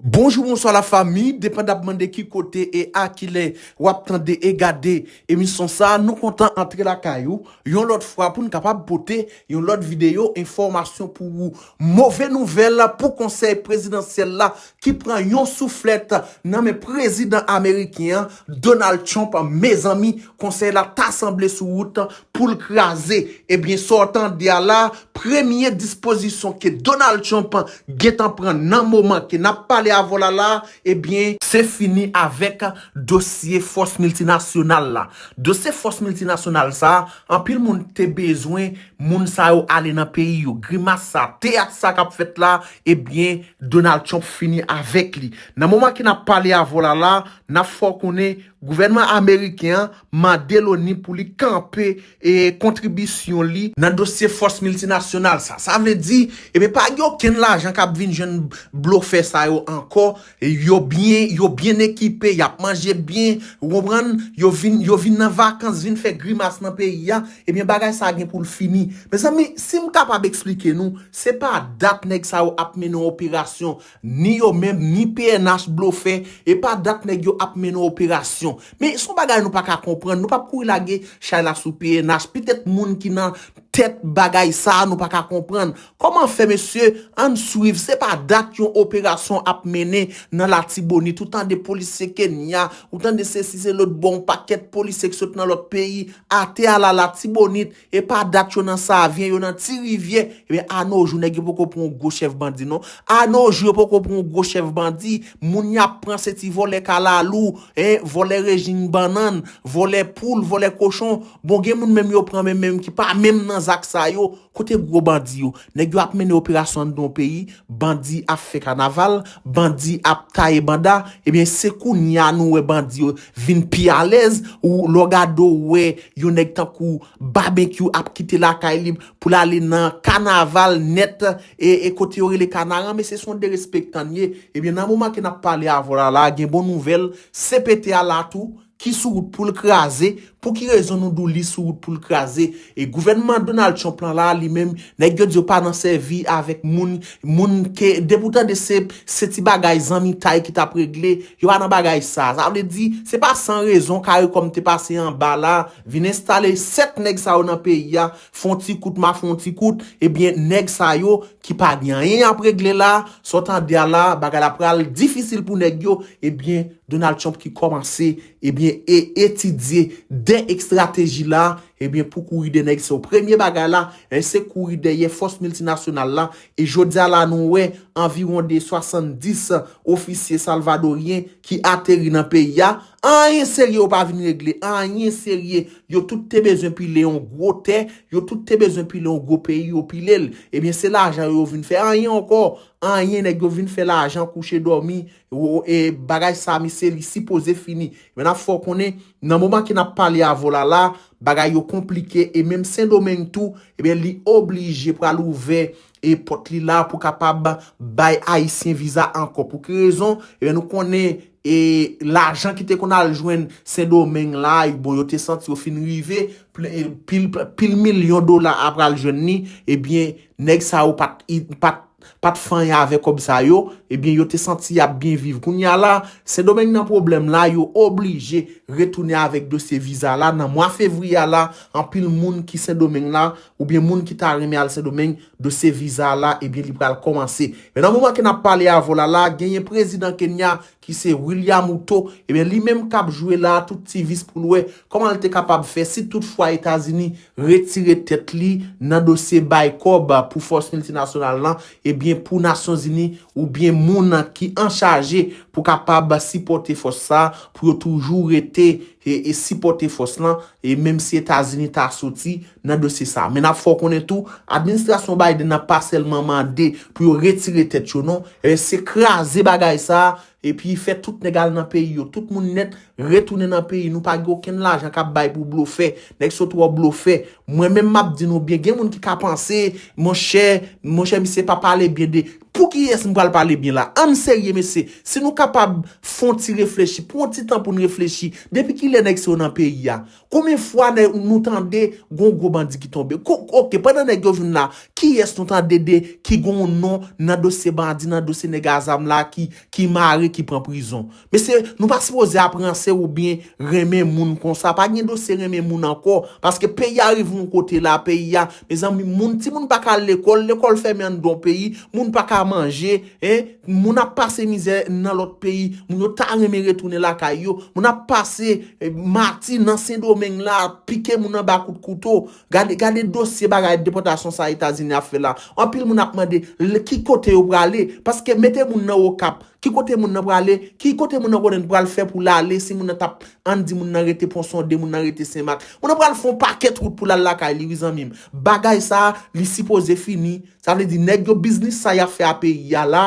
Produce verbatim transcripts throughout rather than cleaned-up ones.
Bonjou, bonswa la fami, depandabman de ki kote e a ki lè w ap tande e gade emisyon sa, nou kontan antre lakay ou yon lòt fwa pou n kapab pote yon lòt videyo enfòmasyon pou ou. Move nouvèl pou konsèy prezidansyèl la ki pran yon souflèt nan men prezidan ameriken an, Donald Trump. Mezanmi, konsèy la ta sanble sou wout pou l kraze. Ebyen, sa w tande a la, premye dispozisyon ke Donald Trump gentan pran nan moman ke n ap pale avè w la la, ebyen, se fini avèk dosye fòs miltinasyonal la. Dosye fòs miltinasyonal sa, anpil moun te bezwen moun sa yo ale nan peyi yo. Grimas sa, teyat sa k ap fèt la, ebyen, Donald Trump fini avèk li. Nan moman ke n ap pale avè w la la, n ap fè w konnen gouvènman ameriken an mande loni pou li kanpe e kontribisyon li nan dosye fòs miltinasyonal sa. Sa vle di, ebyen, pa gen okenn lajan k ap vin jwenn blofè sa yo ankò. Yo byen, yo byen ekipe, y ap manje byen, ou konprann? Yo vin, yo vin nan vakans, vin fè grimas nan peyi a. Ebyen, bagay sa gen pou l fini. Mezanmi, si m kapab eksplike nou, se pa dat nèg sa yo ap mennen operasyon, ni yo menm, ni P N H blofè, e pa dat nèg yo ap mennen operasyon. Men se yon bagay nou pa ka konprann, nou p ap kouri lage chay la sou P N H. Petèt moun ki nan tèt bagay sa a, nou pa ka konprann. Kòman fè, mesye, ann swiv, se pa dat yon operasyon ap mennen nan Latibonit. Ou tande polisye Kenya, ou tande sesi, se lòt bò, yon pakèt polisye ki sot nan lòt peyi, atè a la Latibonit, e pa dat yo nan Savyen, yo nan Ti Rivyè. Ebyen, a no jou, nèg yo poko pran yon gwo chèf bandi, non. A no jou, yo poko pran yon gwo chèf bandi. Moun y ap pran, se ti vòlè kalalou, en, vòlè rejim bannann, vòlè poul, vòlè kochon. Bon, gen moun menm yo pran menm, menm ki pa menm nan zak sa yo. Kote gwo bandi yo? Nèg yo ap mennen operasyon anndan yon peyi, bandi ap fè kanaval, bandi ap taye banda. Ebyen, se kounye a nou wè bandi yo vin pi alèz, ou lè w gade w wè yon nèg tankou Babenkyou ap kite lakay li pou l ale nan kanaval nèt, e, e kote yo rele Kanaran, men se son derespektan l ye. Ebyen, nan moman ke n ap pale avè w la, la, gen bon nouvèl, C P T a la tou, ki sou wout pou l kraze. Pou ki rezon nou di w li sou wout pou l kraze? E gouvènman Donald Trump lan la, li menm, nèg yo di yo pa nan sèvi avèk moun, moun ke, depi w tande se, se ti bagay zanmitay ki t ap regle, yo pa nan bagay sa. Sa vle di, se pa san rezon, CARICOM te pase anba la, vin enstale sèt nèg sa yo nan peyi a, fè yon ti kout, m a fè yon ti kout, ebyen, nèg sa yo ki pa gen anyen y ap regle la, sa w tande a la, bagay la pral difisil pou nèg yo, ebyen, Donald Trump ki kòmanse, ebyen, e etidye de estrateji la, ebyen, pou kouri de nèg sa yo. Premye bagay la, e se kouri dèyè fòs miltinasyonal la, e jodi a la, nou wè anviwon de swasanndis ofisye salvadoryen ki ateri nan peyi a. Anyen serye yo pa vin regle, anyen serye. Yo tout te bezwen pile yon gwo tè, yo tout te bezwen pile yon gwo peyi, yo pile l. Ebyen, se lajan yo vin fè, anyen ankò, anyen, nèg yo vin fè lajan kouche dòmi. Wo-, e bagay sa, misye, li sipoze fini. Men n ap fè w konnen, nan moman ke n ap pale avè w la la, bagay yo konplike, e menm Sendomeng tou, ebyen, li oblije pral ouvè e pòt li la pou kapab bay Ayisyen viza ankò. Pou ki rezon? Ebyen, nou konnen, e lajan ki te konn al jwenn Sendomeng la, bon, yo te santi yo fin rive, pl-, e pil, pil milyon dola a pral jwenn li, ebyen, nèg sa yo pa t, i, pa t, pa t fè anyen avèk kòb sa yo, ebyen, yo te santi y ap byen viv. Kounye a la, Sendomeng nan pwoblèm la, yo oblije retounen avèk dosye viza la. Nan mwa fevriye a la, anpil moun ki Sendomeng la, oubyen moun ki ta renmen al Sendomeng, dosye viza la, ebyen, li pral kòmanse. Men nan moman ke n ap pale avè w la la, genyen prezidan Kenya ki se William Ruto, ebyen, li menm k ap jwe la, tout ti vis pou l wè kòman l te kapab fè, si toutfwa Etazini retire tèt li nan dosye bay kòb pou fòs miltinasyonal lan, ebyen, pou Nasyonzini oubyen moun ki anchaje pou kapab sipòte fòs sa, pou yo toujou rete e, e sipòte fòs lan, e menm si Etazini ta soti nan dosye sa. Men n ap fè w konnen tou, administrasyon Biden nan pa sèlman mande pou yo retire tèt yo, non. E se kraze bagay sa, epi fè tout nèg al nan peyi yo. Tout moun nèt retounen nan peyi nou, pa gen okenn lajan k ap bay pou blofè. Nèg sa yo twò blofè. Mwen menm m ap di nou byen, gen moun ki ka panse, monchè, monchè, misye pa pale byen de Pou kiyès m pral pale byen la? Ann serye, mesye. Si nou kapab fè yon ti reflechi, pran yon ti tan pou n reflechi. Depi kilè nèg sa yo nan peyi a? Konbyen fwa nè-, nou tande gon gwo bandi ki tonbe? Ko-, oke, pandan nèg yo vin la, kiyès nou tande de ki gon non nan dosye bandi, nan dosye nèg a zam la ki, ki mare, ki pran prizon? Mesye, nou pa sipoze ap ranse oubyen renmen moun konsa. Pa gen dosye renmen moun ankò. Paske peyi a rive yon kote la, peyi a, mezanmi, moun, timoun pa ka al lekòl, lekòl fèmen anndan yon peyi, moun pa ka manje, en, moun ap pase mizè nan lòt peyi, moun yo ta renmen retounen lakay yo, moun ap pase, eh, mati nan Sendomeng la, pike moun anba kout kouto. Gade, gade dosye bagay depòtasyon sa Etazini ap fè la. Anpil moun ap mande, l-, ki kote yo prale? Paske mete moun nan Okap, ki kote moun nan prale? Ki kote moun nan konnen pral fè pou l ale si moun nan t ap, ann di moun nan rete Pon Sonde, moun nan rete Senmak? Moun nan pral fè yon pakèt wout pou l al lakay li, wi zanmi m. Bagay sa, li sipoze fini. Sa vle di, nèg yo, biznis sa y ap fè a peyi a la,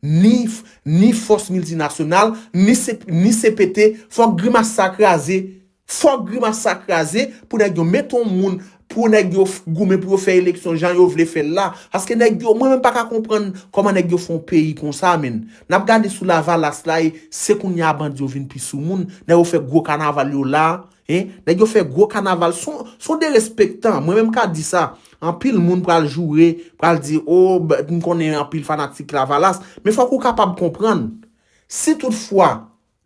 ni, ni fòs miltinasyonal, ni C-, ni C P T, fòk grimas sa kraze. Fòk grimas sa kraze pou nèg yo mete yon moun, pou nèg yo f-, goumen pou yo fè eleksyon jan yo vle fè l la. Paske nèg yo, mwen menm pa ka konprann kòman nèg yo fè yon peyi konsa, menn. N ap gade sou Lavalas la, e se kounye a bandi yo vin pi sou moun. Nèg yo fè gwo kanaval yo la, en. Nèg yo fè gwo kanaval. Se yon, se yon derespektan. Mwen menm ka di sa. Anpil moun pral joure, pral di, o, b-, m konnen anpil fanatik Lavalas. Men fòk ou kapab konprann. Si toutfwa,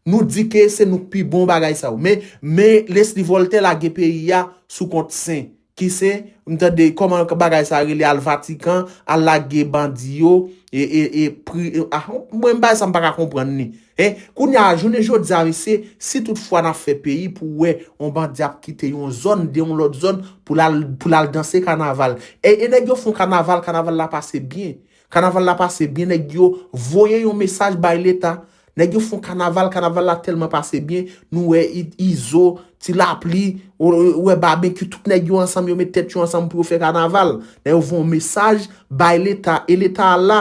nou di ke se nou k pi bon bagay sa yo. Men, men Leslie Voltaire lage peyi a sou kont sen. Ki sen, m tande kòman bagay sa rele, al Vatikan, al lage bandi yo, e, e, e, pri, e, ah, mwen bagay sa m pa ka konprann li. En, kounye a, jounen jodi a, mesye, si toutfwa n ap fè peyi pou wè yon bandi ap kite yon zòn, de yon lòt zòn, pou l al, pou l al danse kanaval. E, e nèg yo fè yon kanaval, kanaval la pase byen. Kanaval la pase byen, nèg yo voye yon mesaj bay Leta. Nèg yo fè yon kanaval, kanaval la tèlman pase byen, nou wè I-, Izo, Ti Lapli, ou, ou wè Babenkyou, tout nèg yo ansanm, yo met tèt yo ansanm pou yo fè kanaval. Nèg yo voye yon mesaj bay Leta, e Leta a la,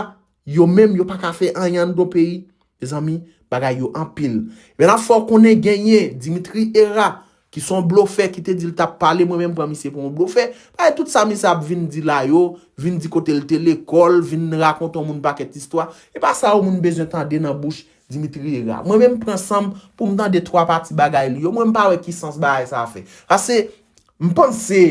yo menm, yo pa ka fè anyen anndan peyi. Mezanmi, bagay yo anpil. Men n ap fè w konnen genyen Dimitri Herard, ki se yon blofè, ki te di l t ap pale, mwen menm pran misye pou yon blofè. Paske tout sa misye ap vin di la yo, vin di kote l te lekòl, vin rakonte yon moun pakèt istwa. E pa sa yo moun bezwen tande nan bouch Dimitri Herard. Mwen menm pran san m pou m tande twa pati bagay li yo. Mwen m pa wè ki sans bagay sa fè. Paske m panse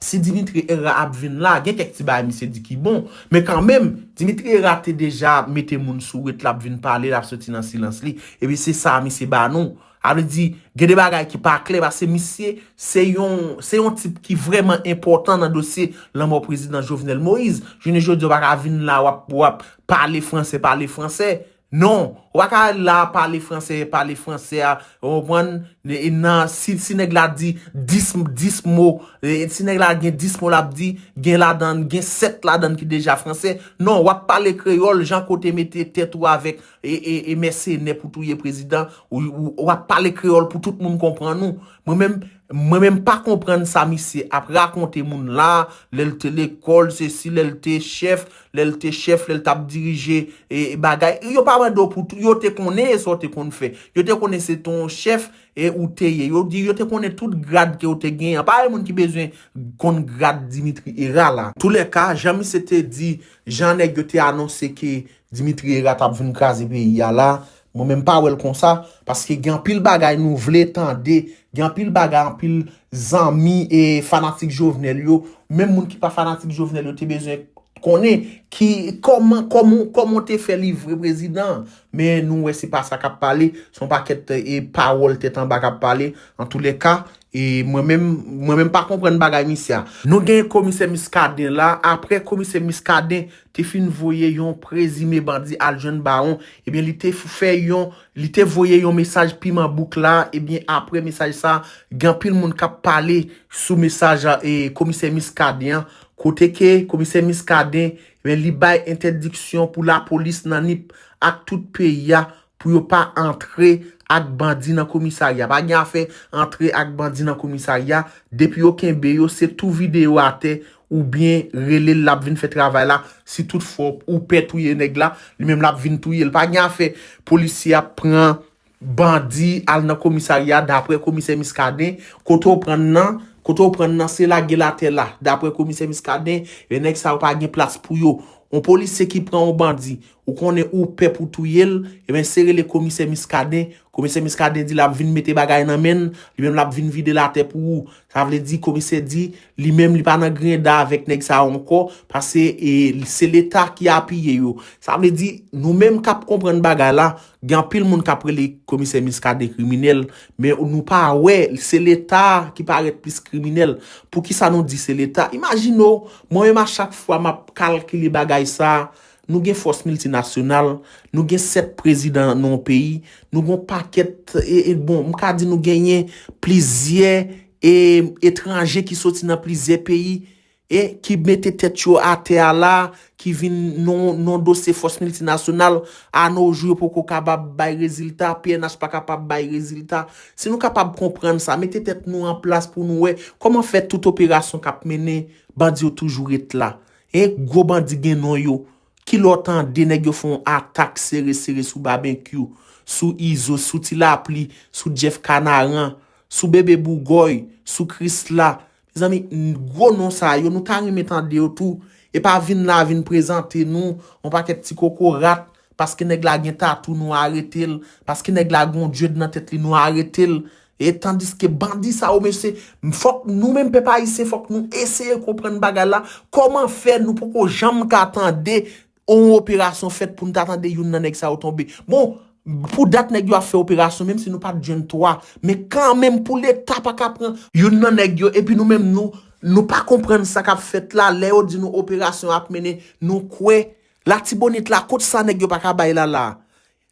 si Dimitri Herard ap vin la, gen kèk ti bagay misye di ki bon. Men kanmenm, Dimitri Herard te deja mete moun sou wet, l ap vin pale, l ap soti nan silans li. Epi se sa misye ba nou. Sa vle di, gen de bagay ki pa klè, paske misye se yon, se yon tip ki vrèman enpòtan nan dosye lanmò prezidan Jovenel Moïse. Jounen jodi a, w pa ka vin la, w ap, w ap pale fransè, pale fransè. Non, ou pa ka la pale fransè, pale fransè a, ou konprann? E, e nan, si, si nèg la di dis, dis mo, e, si nèg la gen dis mo l ap di, gen ladan, gen sèt ladan ki deja fransè. Non, w ap pale kreyòl, jan ke w te mete tèt ou avèk, e, e, e mèsenè pou touye prezidan, ou, ou, w ap pale kreyòl pou tout moun konprann ou. Mwen menm, mwen menm pa konprann sa misye ap rakonte moun la, lè l te lekòl, sesi, lè l te chèf, lè l te chèf, lè l t ap dirije, e, e bagay. Yo pa mande w pou tou, yo te konnen e sa w te konn fè. Yo te konnen se te yon chèf, e ou te ye. Yo di, yo te konnen tout grad ke w te genyen. Pa gen moun ki bezwen konn grad Dimitri Herard la. Toulèka, jan misye te di, jan nèg yo te anonse ke Dimitri Herard t ap vin kraze peyi a la, mwen menm pa wè l konsa, paske gen anpil bagay nou vle tande, gen anpil bagay, anpil zanmi e fanatik Jovenel yo, menm moun ki pa fanatik Jovenel yo te bezwen konnen ki, kòman, kòman, kòman w te fè livre prezidan. Men nou wè se pa sa k ap pale, se yon pakèt, e, pawòl tèt anba k ap pale. Antoulèka, e mwen menm, mwen menm pa konprann bagay misye a. Nou gen komisè Muscadin la, apre komisè Muscadin te fin voye yon prezime bandi al jwenn Bawon, ebyen li te fè yon, li te voye yon mesaj piman bouk la, ebyen apre mesaj sa, gen anpil moun k ap pale sou mesaj, e, komisè Muscadin an, kote ke komisè Muscadin, ebyen li bay entèdiksyon pou lapolis nan Nip ak tout peyi a pou yo pa antre ak bandi nan komisarya. Pa gen afè antre ak bandi nan komisarya. Depi yo kenbe yo, se tou vide yo atè oubyen rele l, l ap vin fè travay la. Si toutfwa ou pè touye nèg la, li menm l ap vin touye l. Pa gen afè polisye ap pran bandi al nan komisarya, daprè komisè Muscadin, kote w pran nan, kote w pran nan, se lage l atè la. Daprè komisè Muscadin, e nèg sa yo pa gen plas pou yo. Yon polisye ki pran yon bandi, ou konnen ou pè pou touye l, ebyen se rele komisè Miskaden. Komisè Miskaden di l ap vin mete bagay nan men l, li menm l ap vin vide l atè pou ou. Sa vle di komisè di li menm li pa nan griyen da avèk nèg sa yo ankò, paske e, se leta ki apiye yo. Sa vle di nou menm k ap konprann bagay la, gen anpil moun k ap rele komisè Miskaden kriminèl, men nou pa wè se leta ki parèt plis kriminèl. Poukisa nou di se leta? Imajine w, mwen menm a chak fwa m ap kalkile bagay sa, nou gen fòs miltinasyonal, nou gen sèt prezidan nan yon peyi, nou gen yon pakèt, e, e, bon, m ka di nou genyen plizyè e, etranje ki soti nan plizyè peyi e ki mete tèt yo atè a la, ki vin nan, nan dosye fòs miltinasyonal, a no jou yo poko kapab bay rezilta, P N H pa kapab bay rezilta. Si nou kapab konprann sa, mete tèt nou an plas pou nou wè kòman fè tout operasyon k ap mennen, bandi yo toujou ret la. E gwo bandi gen non yo. Kilè w tande nèg yo fè yon atak sere sere sou Babenkyou, sou Izo, sou Ti Lapli, sou Jeff Kanaran, sou Bebe Bougòy, sou Krisla? Mezanmi, n- gwo non sa yo, nou ta renmen tande yo tou. E pa vin la, vin prezante nou yon pakèt ti kokorat, paske nèg la gen tatou, nou arete l, paske nèg la gen yon dread nan tèt li, nou arete l. E tandiske bandi sa yo, mesye, fòk nou menm pèp ayisyen, fòk nou eseye konprann bagay la. Kòman fè nou poko janm ka tande yon operasyon fèt pou n ta tande youn nan nèg sa yo tonbe? Bon, pou dat nèg yo ap fè operasyon, menm si nou pa t jwenn twa, men kanmenm pou leta pa ka pran youn nan nèg yo, epi nou menm nou, nou pa konprann sa k ap fèt la, lè yo di nou operasyon ap mennen, nou kwè. Latibonit la, kot sa nèg yo pa ka bay la la?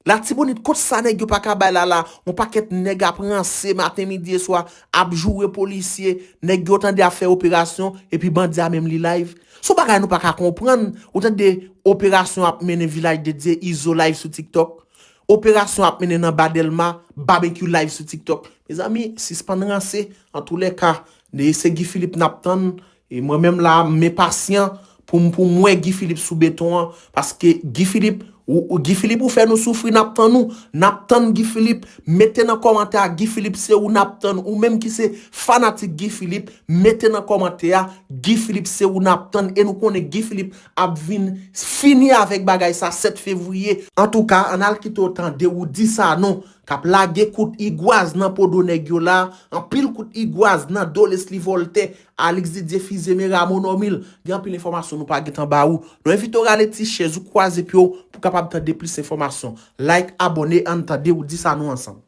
Latibonit, kot sa nèg yo pa ka bay la la? Yon pakèt nèg ap ranse maten, midi e swa, ap joure polisye, nèg yo tande ap fè operasyon, epi bandi a menm li live. Se yon bagay nou pa ka konprann. Ou tande operasyon ap mennen Vilaj de Dye, Izo live sou TikTok. Operasyon ap mennen nan Ba Dèlma, Babenkyou live sou TikTok. Mezanmi, sispann ranse. Antoulèka, se Guy Philippe n ap tann. E mwen menm la, m enpasyan pou m pou m wè Guy Philippe sou beton an. Paske Guy Philippe, ou, ou- Guy Philippe ou fè nou soufri, n ap tann ou. N ap tann Guy Philippe. Mete nan kòmantè a, Guy Philippe se ou n ap tann. Ou menm ki se fanatik Guy Philippe, mete nan kòmantè a, Guy Philippe se ou n ap tann. E nou konnen Guy Philippe ap vin fini avèk bagay sa sèt fevriye. Antouka, ann al kite w tande Roody Sanon k ap lage kout igwaz nan po do nèg yo la, anpil kout igwaz nan do Leslie Voltaire, Alix Didier Fils-Aimé, Rameau Normil. Gen anpil enfòmasyon nou pa gentan ba ou. Nou envite w rale ti chèz ou, kwaze pye w pou w kapab tande plis enfòmasyon. Like, abòne, ann tande Roody Sanon ansanm.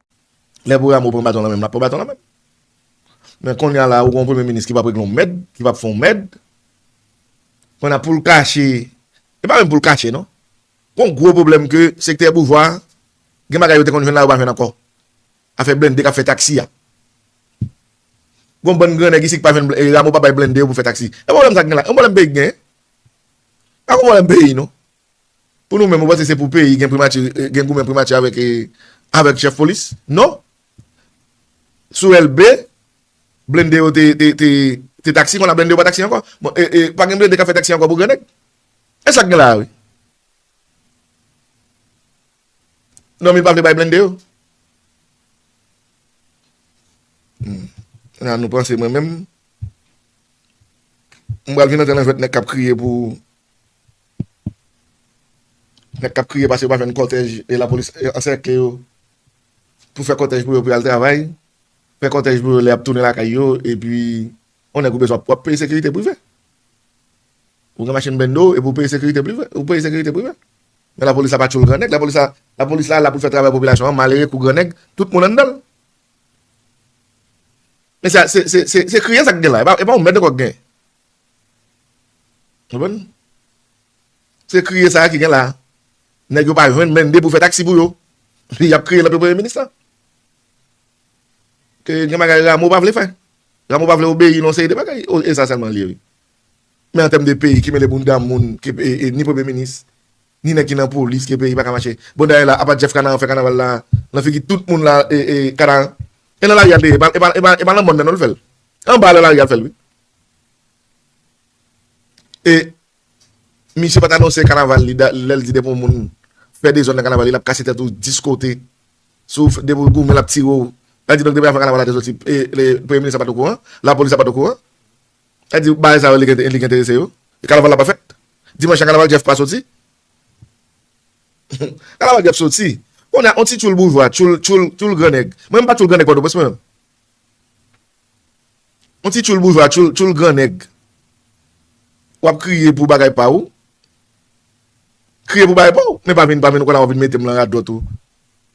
Lè pou Rameau pran baton nan men m, l ap pran baton nan men m. Men kounye a la, ou gen yon premye minis ki p ap regle yon mèd, ki p ap fè yon mèd. Kounye a pou l kache, e pa menm pou l kache non. Gon gwo pwoblèm ke sektè boujwa a, gen bagay yo te konn jwenn la, yo pa jwenn ankò. Afè blende k ap fè taksi a. Gon bann grannèg isi k pa jwenn, e, Rameau pa bay blende yo pou fè taksi. E pwoblèm sa k gen la, yon pwoblèm peyi k genyen. Pa gon pwoblèm peyi non. Pou nou menm, ou panse se pou peyi gen primati, e, gen goumen primati avèk, e, avèk chèf polis? Non. Sou L B, blende yo te, te, te, te taksi, kounye a blende yo pa taksi ankò. Bon, e, e, pa gen blende k ap fè taksi ankò pou grannèg. E sa k gen la a wi? Non, men pa vle bay blende yo. Hmm. Kounye a nou panse mwen menm, m pral vin antre nan jwèt nèg k ap kriye pou, nèg k ap kriye paske yo pa jwenn kòtèj e lapolis, e, ansèkle yo pou fè kòtèj pou yo, pou y al travay, fè kòtèj pou yo lè y ap tounen lakay yo, epi yon nèg ou bezwen w ap peye sekirite prive. Ou gen machin blende w epi w peye sekirite prive, ou peye sekirite prive. Men lapolis la pa tchoul grannèg, lapolis la, lapolis la la pou l fè travay popilasyon an, malere kou grannèg, tout moun anndan l. Men sa, se, se, se, se kriye sa k gen la, e pa, e pa yon mèd ankò k gen. Konprann? Se kriye sa a ki gen la. Nèg yo pa jwenn blende pou fè taksi pou yo. Y ap kriye nan pye premye minis la. Ke gen bagay Rameau pa vle fè. Rameau pa vle obeyi nan yon seri de bagay. O, e sa sèlman l ye wi. Men an tèm de peyi ki mele bounda moun, ki, e, e, ni premye minis, ni nèg ki nan polis, ke peyi pa ka mache. Bon, dayè la, apa Jeff Kanaran fè kanaval la, nan figi tout moun la, e, e, Kanaran. E nan lari a l te ye, e pa, e pa, e pa, e pa nan mòn nan non l fè l. Anba nan lari a l fè l, wi. E misye pa t anonse kanaval li, da- lè l di depi yon moun fè dezòd nan kanaval li, l ap kase tèt ou dis kote. Si w fè- depi w goumen, l ap tire w. Sa di donk depi avan kanaval la te soti, e, le, premye minis la pa t okouran, lapolis la pa t okouran. Sa di bagay sa yo li gen, li gen enterese yo. E kanaval la pa fèt. Dimanch la, kanaval Jeff pa soti? Kanaval Jeff soti. Kounye a, yon ti tchoul boujwa, tchoul, tchoul, tchoul gran nèg. Mwen, m pa tchoul gran nèg Pòtoprens, mwen menm. Yon ti tchoul boujwa, tchoul, tchoul gran nèg. W ap kriye pou bagay pa ou. Kriye pou bagay pa ou. Men pa vin, pa vin, ou konn ap vin mete m nan radòt ou.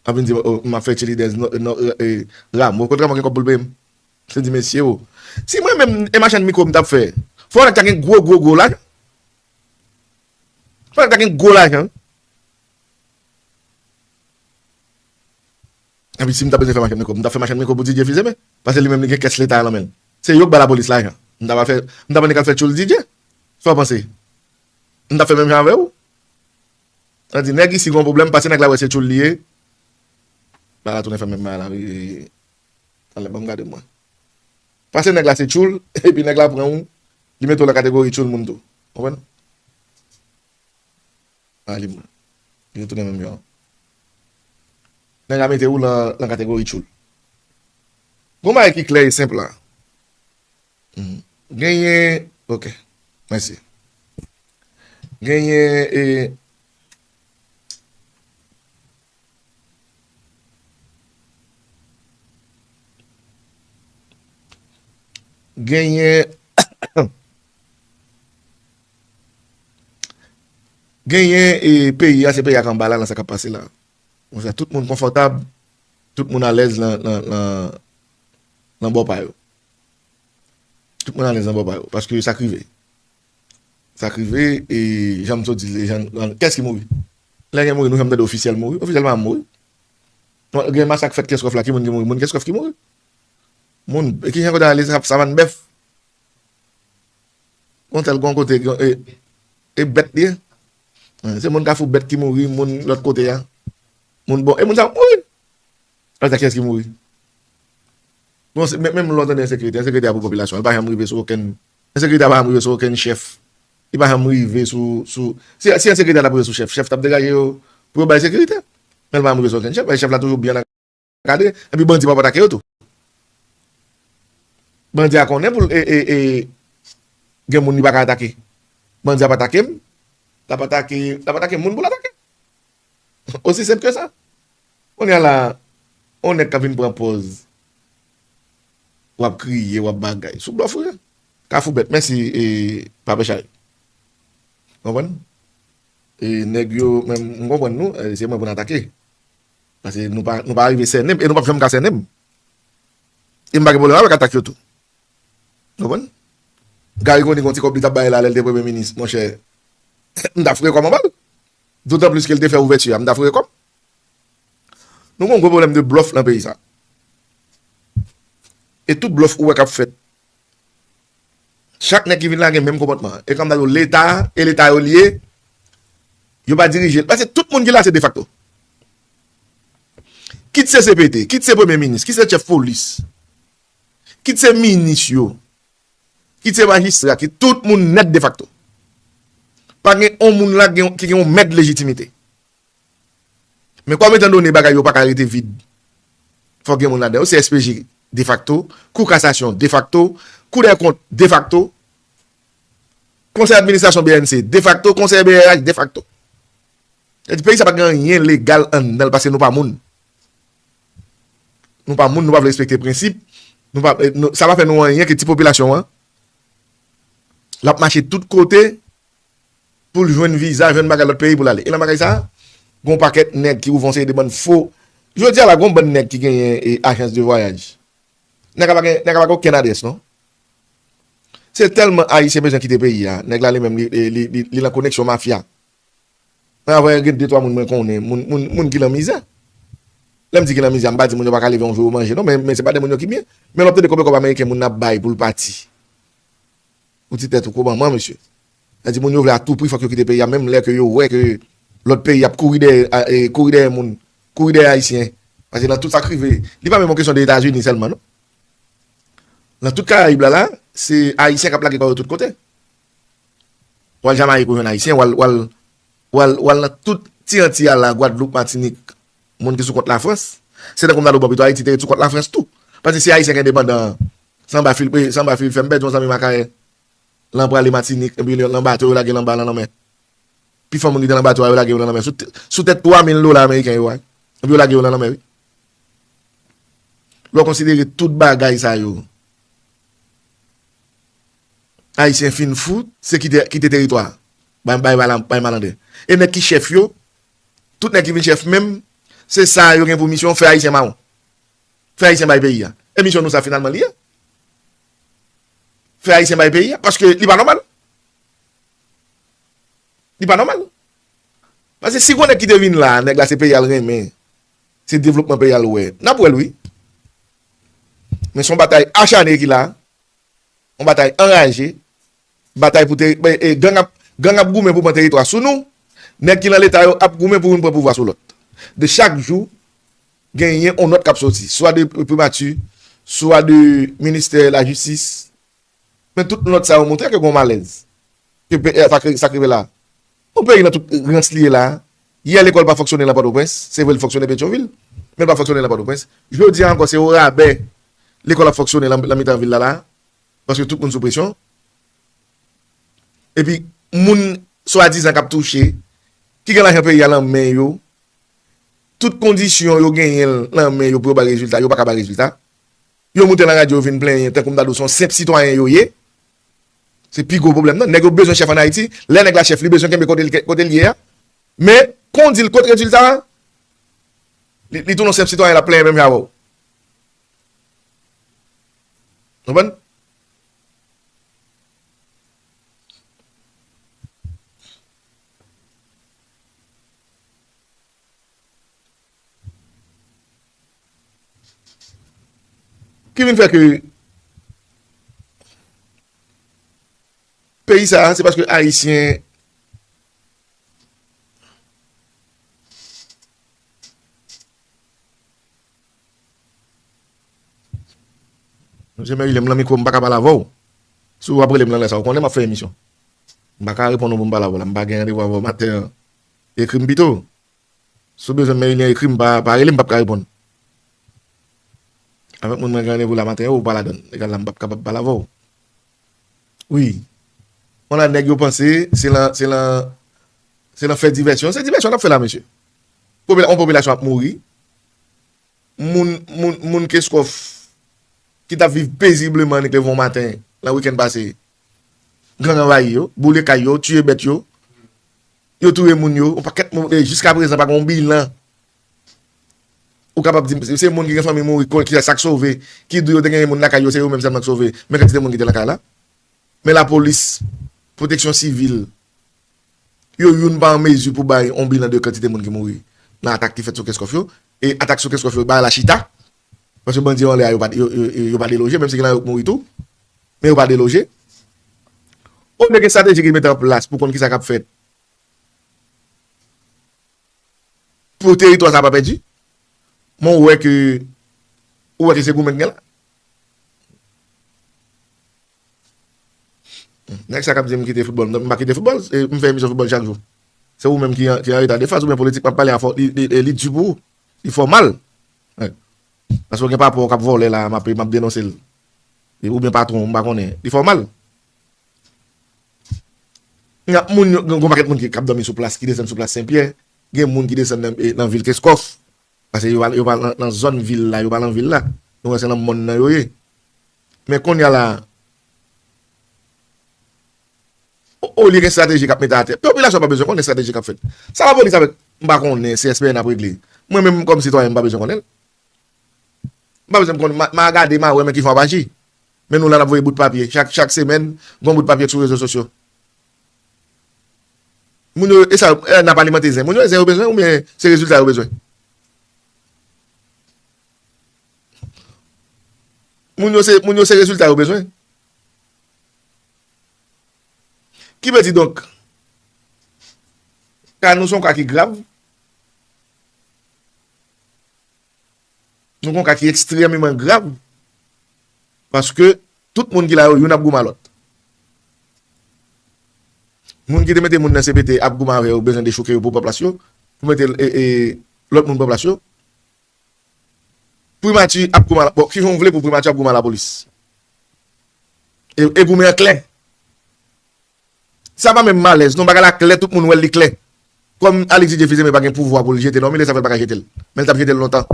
Ap vin di, oh, m ap fè cheerleaders, no, no, eh, eh, Ramo. Kontrèman gen kòb pou l peye m. Se di, mesye, o. Si mwen menm, e machann mikwo m t ap fè, fò nèg ta gen gwo, gwo, gwo lajan. Fò nèg ta gen gwo lajan. Epi si m ta bezwen fè machann mikwo, m ta fè machann mikwo pou D J Fils Aimé. Paske li menm li gen kès leta a nan men l. Se yo k ba lapolis lajan. M ta va fè, m ta mande k al fè tchoul D J. Sa w panse? M ta fè menm jan avè w? Sa di, nèg isi gon pwoblèm, pase nèg la wè se tchoul li ye. Ba la tounen fè menm bagay la, wi. Talè, ban m gade mwen. Pase nèg la se tchoul, epi nèg la pran ou, li mete w nan kategori tchoul moun tou. Konprann? A li mwen. Li retounen menm jan. Nèg la mete ou nan, nan kategori tchoul. Gon bagay ki klè e senp la. Mhm. Genyen, ok. Mèsi. Genyen, e, genyen, genyen, e, peyi a, se peyi a k anba la, nan sa k ap pase la. Konsa, tout moun konfòtab, tout moun alèz nan, nan, nan, nan bò pa yo. Tout moun alèz nan bò pa yo, paske sa k rive. Sa k rive, e jan m sot di, e jan, kès ki mouri? Lè gen mouri, nou janm tande ofisyèl mouri? Ofisyèl pa janm mouri. Non, gen masak fèt Kenskòf la, ki moun ki mouri? Moun Kenskòf ki mouri. Moun, e ki jan kote ale, sa, Savann Bèf? Gon tèl, gon kote, gon, e, e bèt li ye. Se moun Kafou Bèt ki mouri, moun lòt kote a. Moun bon, e moun sa mouri. Atè, kiyès ki mouri? Bon, se, men, menm lè w tande ensekirite, ensekirite a pou popilasyon, li pa janm rive sou okenn, ensekirite a pa janm rive sou okenn chèf. Li pa janm rive sou, sou, si, si ensekirite a t ap rive sou chèf, chèf t ap degaje yo pou yo bay sekirite. Men li pa janm rive sou okenn chèf, men chèf la toujou byen ankadre, epi bandi p ap atake yo tou. Bandi a konnen pou l, e, e, e, gen moun li pa ka atake. Bandi a pa atake m, l ap atake, l ap atake moun pou l atake. Osi senp ke sa. Kounye a la, yon nèg k ap vin pran pòz, w ap kriye, w ap bagay. Sou blòf ou ye. Kafou Bèt, mèsi, e, Papa Chay. Konprann? E nèg yo, men m konprann nou, e, se mwen pou n atake. Paske nou pa, nou pa rive sènen m, e nou p ap janm ka sènen m. E m pa gen pwoblèm avèk atak yo tou. Konprann? Garry Conille gon ti kòb li t ap bay la lè l te premye minis, monchè. M t ap fouye kò m anba l. Dotan plis ke l te fè ouvèti a, m t ap fouye kò m. Nou gon gwo pwoblèm de blòf nan peyi sa. E tout blòf ou wè k ap fèt, chak nèg ki vin la gen menm konpòtman an. E kòm m ta di w, Leta, e Leta yo l ye, yo pa dirije l. Paske tout moun ki la se defakto. Kit se C P T, kit se premye minis, kit se chèf polis, kit se minis yo, kit se majistra, kit tout moun nèt defakto. Pa gen yon moun la gen, ki gen yon mèd lejitimite. Men kòm etan done bagay yo pa ka rete vid, fòk gen moun ladan yo. Se S P J defakto, Kou Kasasyon defakto, Kou dè Kont defakto, Konsèy Administrasyon B N C defakto, Konsèy B R H defakto. Sa di peyi sa pa gen anyen legal anndan l paske nou pa moun. Nou pa moun, nou pa vle respekte prensip. Nou pa, eh, nou, sa pa fè nou anyen ke ti popilasyon an, l ap mache tout kote pou l jwenn viza, jwenn bagay lòt peyi pou l ale. E nan bagay sa, gon pakèt nèg ki ouvè yon seri de bann fo. Jodi a la, gon bann nèg ki genyen, e, ajans de vwayaj. Nèg la pa gen, nèg la pa gen okenn adrès, non. Se tèlman Ayisyen bezwen kite peyi a, nèg la li menm, li, li, li, li, li nan koneksyon mafya. Mwen avè gen de twa moun mwen konnen, moun, moun, moun ki nan mizè. Lè m di ki nan mizè, m pa di moun yo pa ka leve yon jou yo manje, non, men, men se pa de moun yo ki byen. Men lè w ap tande konbyen kòb ameriken moun nan ap bay pou l pati. Ou di tèt ou kòmanman, mesye. Sa di moun yo vle a tou pri, fòk yo kite peyi a, menm lè ke yo wè ke lòt peyi ap kouri dèyè, a, e, kouri dèyè moun, kouri dèyè Ayisyen. Paske nan tout sa k rive, li pa menm yon kesyon de Etazini sèlman, non. Nan tout Karayib la, la, se Ayisyen k ap lage kò yo tout kote. W al Jamayik, ou jwenn Ayisyen, w al, w al, w al, w al nan tout ti Anti a la, Gwadloup, Matinik, moun ki sou kont Lafrans, se tankou m ta di w bò pito Ayiti te ret sou kont Lafrans tou. Paske si Ayisyen k endepandan, sanba fil, sanba fil fè m pèdi yon zanmi m Akayè. Lan prale Matinik, epi lan bato yo lage lanba lan lanmè. Pifò moun ki te nan bato a, yo lage yo nan lanmè. Sou, sou tèt twa mil dola ameriken yo a. Epi yo lage yo nan lanmè, wi. Lè w konsidere tout bagay sa yo, Ayisyen fin fou, se kite, kite teritwa. Bay, bay, bay, bay malandren. E nèg ki chèf yo, tout nèg ki vin chèf menm, se sa yo gen pou misyon, fè Ayisyen mawon. Fè Ayisyen bay peyi a. E misyon nou sa finalman li ye. Fè Ayisyen bay peyi a, paske li pa nòmal. Li pa nòmal. Paske si gon nèg ki te vin la, nèg la se peyi a l renmen, se devlopman peyi a l wè, n ap wè l wi. Men se yon batay achane ki la, yon batay anraje, batay pou te, e, e, gang ap, gang ap goumen pou pran teritwa sou nou, nèg ki nan Leta yo ap goumen pou youn pran pouvwa sou lòt. De chak jou, genyen yon nòt k ap soti, swa de primati, swa de ministè lajistis, Men tout nòt sa yo montre ke gon malèz. Ke pe-, sa k, sa k rive la. Yon peyi nan tout rans li ye la. Yè lekòl pa fonksyone nan Pòtoprens. Se vre l fonksyone Petyonvil, men l pa fonksyone nan Pòtoprens. Jodi a ankò, se orabè lekòl ap fonksyone nan, nan mitan vil la la. Paske tout moun sou presyon. Epi, moun swadizan k ap touche, ki gen lajan peyi a nan men yo, tout kondisyon yo genyen l nan men yo pou yo bay rezilta, yo pa ka bay rezilta. Yo moute nan radyo, yo vin plenyen, tankou m ta di w se yon senp sitwayen yo ye. Se pi gwo pwoblèm nan. Nèg yo bezwen chèf ann Ayiti. Lè nèg la chèf, li bezwen kenbe kote l, kote l ye a. Men, kon w di l kot rezilta a, li, li tounen yon senp sitwayen, l ap plenyen menm jan avè w. Konprann? Ki vin fè ke peyi sa a, se paske Ayisyen Mesye Merilien, m nan mikwo, m pa ka pale avè w. Si w ap rele m nan lè sa, ou konnen m ap fè emisyon. M pa ka reponn ou pou m pale avè w la. M pa gen randevou avè w maten an. Ekri m pito. Si w bezwen Merilien ekri m, pa, pa rele m, m p ap ka reponn. Avèk moun mwen gen randevou la maten yo, ou pa ladann. Egal la, m p ap kapab pale avè w. Wi. Konn a nèg yo panse, se lan, se lan, se lan fè divèsyon. Se divèsyon n ap fè la, mesye. Popila-, yon popilasyon ap mouri. Moun, moun, moun Keskòf ki t ap viv pezibleman nan Klevon maten, nan wikenn pase, gang anvayi yo, boule kay yo, tiye bèt yo, yo touye moun yo, yon pakèt moun, e jiska prezan pa gen yon bilan. Ou kapab di m, se moun ki gen fanmi mouri, ki sa k sove, ki di w yo te genyen moun lakay yo, se yo menm sèlman k sove, men kantite moun ki te nan kay la. Men lapolis, pwoteksyon sivil, yo youn pa an mezi pou bay yon bilan de kantite moun ki mouri nan atak ki fèt sou Keskòf yo. E atak sou Keskòf yo, bagay la chita. Paske bandi yo anlè a, yo pa, yo, yo, yo, yo pa deloje, menm si gen nan yo k mouri tou. Men yo pa deloje. Olye gen estrateji ki mete an plas pou konn kisa k ap fèt. Pou teritwa sa pa pèdi. Men ou wè ke, ou wè ke se goumen k gen la. Nèg sa k ap di m kite foutbòl, m pa kite foutbòl, e m fè emisyon foutbòl chak jou. Se ou menm ki an, ki an reta de faz, oubyen politik m ap pale a fò, li, li, li, li di pou ou, li fè w mal. Paske w gen papa w k ap vòlè la, m ap, m ap denonse l. E oubyen patwon w, m pa konnen, li fè w mal. Gen moun yo, gen yon pakèt moun ki, k ap dòmi sou plas, ki desann sou plas Senpyè. Gen moun ki desann nan, e, nan vil Keskòf. Paske yo pa, yo pa nan, nan zòn vil la, yo pa nan vil la. Nou wè se nan mòn nan yo ye. Men kounye a la, o-, olye gen estrateji k ap mete atè. Popilasyon pa bezwen konnen estrateji k ap fèt. Sa lapolis avèk, m pa konnen, C S P N ap regle. Mwen menm kòm sitwayen, m pa bezwen konnen l. M pa bezwen m konn, m a, m a gade, m a wè, men ki jan w ap aji. Men nou la n ap voye bout papye. Chak, chak semèn, gon bout papye sou rezo sosyo. Moun yo, e sa, e, n ap alimante zen. Moun yo, e zen yo bezwen, oubyen se rezilta yo bezwen? Moun yo se, moun yo se rezilta yo bezwen. Ki vle di donk, ka nou se yon ka ki grav. Nou gen yon ka ki ekstrèmeman grav, paske tout moun ki la yo, youn ap goumen a lòt. Moun ki te mete moun nan C P T ap goumen avè yo, bezwen dechouke yo pou pran plas yo, pou mete, e, e, lòt moun pran plas yo. Primati ap goumen a la, bon, ki jan w vle pou primati ap goumen a lapolis? E, e goumen an klè. Sa pa menm malèz, non, bagay la klè, tout moun wè l, li klè. Kòm Alexis Dieuphizeme pa gen pouvwa pou l jete l, non, men sa fè l pa ka jete l. Men l t ap jete l lontan.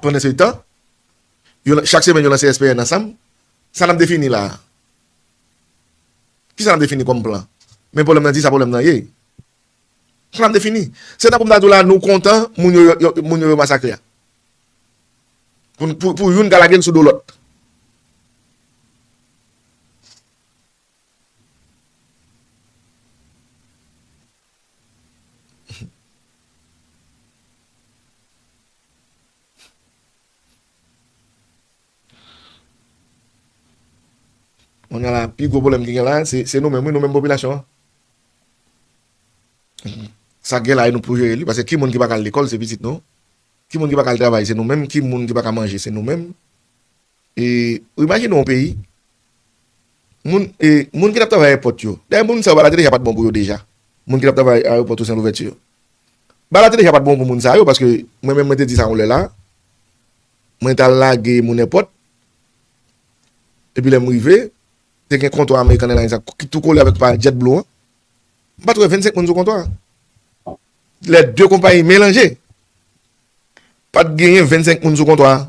Pandan se tan, yo, chak semèn, yo lanse S P N ansanm. Sa n ap defini la a? Kisa n ap defini kòm plan? Men pwoblèm nan di sa pwoblèm nan ye. Sa n ap defini. Se tankou m ta di w la, nou kontan, moun yo, yo, moun yo, yo masakre a. Pou, pou, pou youn ka lage l sou do lòt. Kounye a la, pi gwo pwoblèm ki gen la, se, se nou menm, wi, nou menm popilasyon an. Sa k gen la, e nou pou jere li, paske ki moun ki pa ka al lekòl, se pitit nou. Ki moun ki pa ka al travay, se nou menm. Ki moun ki pa ka manje, se nou menm. E, ou imajine yon peyi, moun, e, moun ki t ap travay ayewopò yo. Dayè, moun sa yo, bagay la te deja pa t bon pou yo deja. Moun ki t ap travay ayewopò Toussaint Louverture yo. Bagay la te deja pa t bon pou moun sa yo, paske mwen menm, mwen te di sa yon lè la. Mwen t al lage moun ayewopò. Epi lè m rive, te gen kontwa American Airlines la ki tou kole avèk pa JetBlue an. M pa t wè vennsenk moun sou kontwa a. Lè de konpayi melanje, pa t genyen vennsenk moun sou kontwa a.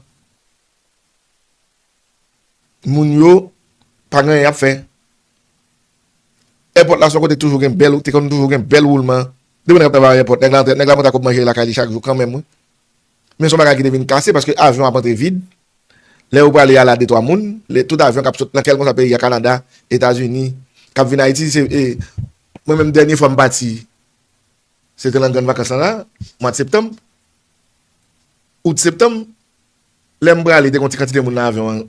Moun yo pa gen anyen y ap fè. Èpòt la se yon kote toujou gen bèl, te konn toujou gen bèl woulman. Depi nèg ap travay ayewopò, nèg la, nèg la monte ak kòb manje lakay li chak jou kanmenm, wi. Men se yon bagay ki te vin kase paske avyon ap antre vid. Lè yo prale a la de twa moun, lè tout avyon k ap sot nan kèlkanswa peyi a, Kanada, Etazini, k ap vin Ayiti, se, e, mwen menm dènye fwa m pati, se te nan grann vakans lan la, mwa septanm, out septanm, lè m prale, te gen yon ti kantite moun nan avyon an,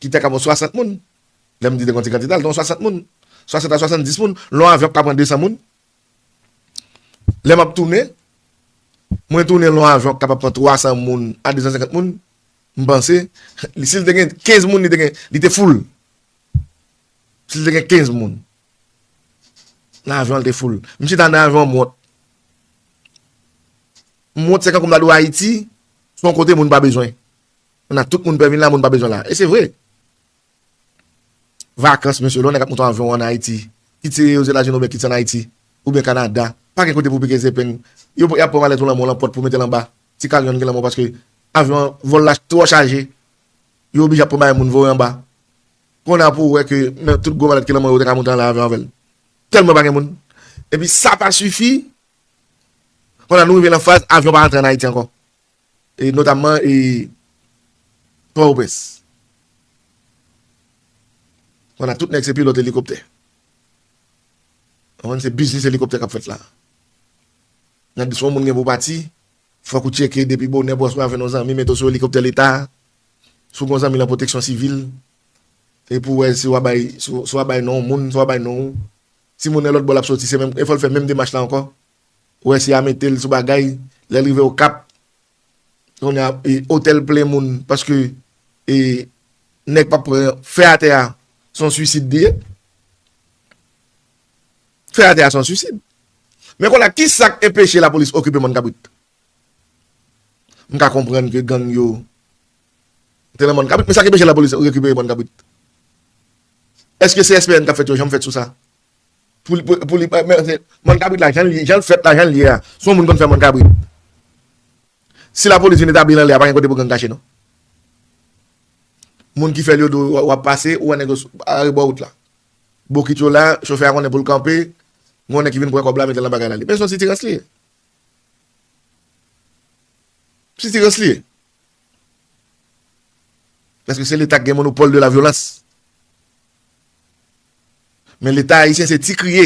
ki te ka bon swasant moun. Lè m di te gen yon ti kantite, al te yon swasant moun, swasant a swasanndis moun, lè yon avyon k ka pran desan moun. Lè m ap tounen, mwen tounen lè yon avyon k kapab pran twasan moun a desansenkant moun, m panse, li, si l te gen kenz moun, li te gen, li te full. Si l te gen kenz moun, nan avyon an, li te full. M chita nan avyon, m wont. M wont, se kankou m ta di w Ayiti, se yon kote moun pa bezwen. Kounye a tout moun pè vin la, moun pa bezwen la. E se vre. Vakans, mesye, lè yon nèg ap monte yon avyon ann Ayiti, kit se Ozetazini oubyen kit se ann Ayiti, oubyen Kanada, pa gen kote pou pike zepeng. Yo, y ap pran malèt ou lanmò, lanpòt pou mete l anba. Ti kalyon gen lanmò paske avyon an, vòl la twò chaje. Yo oblije ap pran bagay moun voye anba. Kounye a pou w wè ke men tout gwo malèt ki lanmò yo te ka monte anlè avyon avè l. Tèlman pa gen moun. Epi sa pa sifi. Kounye a nou rive nan faz avyon pa antre ann Ayiti ankò. E notamman, e, Pòtoprens. Kounye a tout nèg se pilòt elikoptè. Konprann, se biznis elikoptè k ap fèt la. Nan di si yon moun gen pou pati, fòk ou tcheke depi bonè, bòs ou avè yon zanmi, mete w sou elikoptè leta. Si w gen yon zanmi nan pwoteksyon sivil, e pou w wè si w a bay, si w, si w a bay non moun, si w a bay non ou. Si moun nan lòt bò l ap soti, se menm, e fò l fè menm demach la ankò. Ou wè si a mete l sou bagay, lè l rive Okap, kounye a, e, otèl plen moun, paske, e, nèg p ap pran fè atè a, se yon swisid li ye. Fè atè a, se yon swisid. Men kounye a, ki sa k enpeche lapolis okipe Mòn Kabrit? M ka konprann ke gang yo te nan Mòn Kabrit, men sa k enpeche lapolis rekipere Mòn Kabrit? Èske se S P N k ap fèt yo, jan m fèt sou sa? Pou li, pou, pou li, men, se, Mòn Kabrit la, jan l ye, jan l fèt la, jan l ye a, se yon moun konn fè Mòn Kabrit. Si lapolis vin etabli l anlè a, pa gen kote pou gang kache, non. Moun ki fè l yo di w, w ap pase, ou wè nèg yo sou, arebò wout la. Bokit yo la, chofè a konnen pou l kanpe, gen yon nèg ki vin pran kòb la, mete l nan bagay la, li. Men se yon sitirans li ye. Sitirans li ye. Paske se Leta ki gen monopòl de la vyolans. Men Leta ayisyen se ti kriye.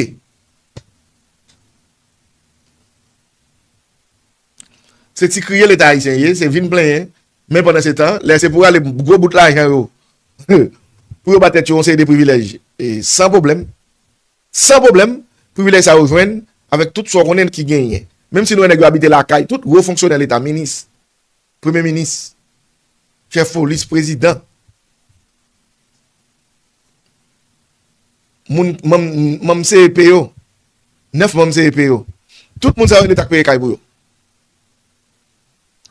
Se ti kriye Leta ayisyen ye, se vin plenyen. Men pandan se tan, lè se pou rale gwo bout lajan yo, pou yo ba tèt yo yon seri de privilèj, e san pwoblèm, san pwoblèm, privilèj sa yo jwenn avèk tout sa w konnen ki genyen. Menm si nou wè nèg yo abite lakay, tout wo fonksyonè Leta, minis, premye minis, chèf polis, prezidan, moun, manm, manm C E P yo, nèf manm C E P yo, tout moun sa yo, Leta k peye kay pou yo.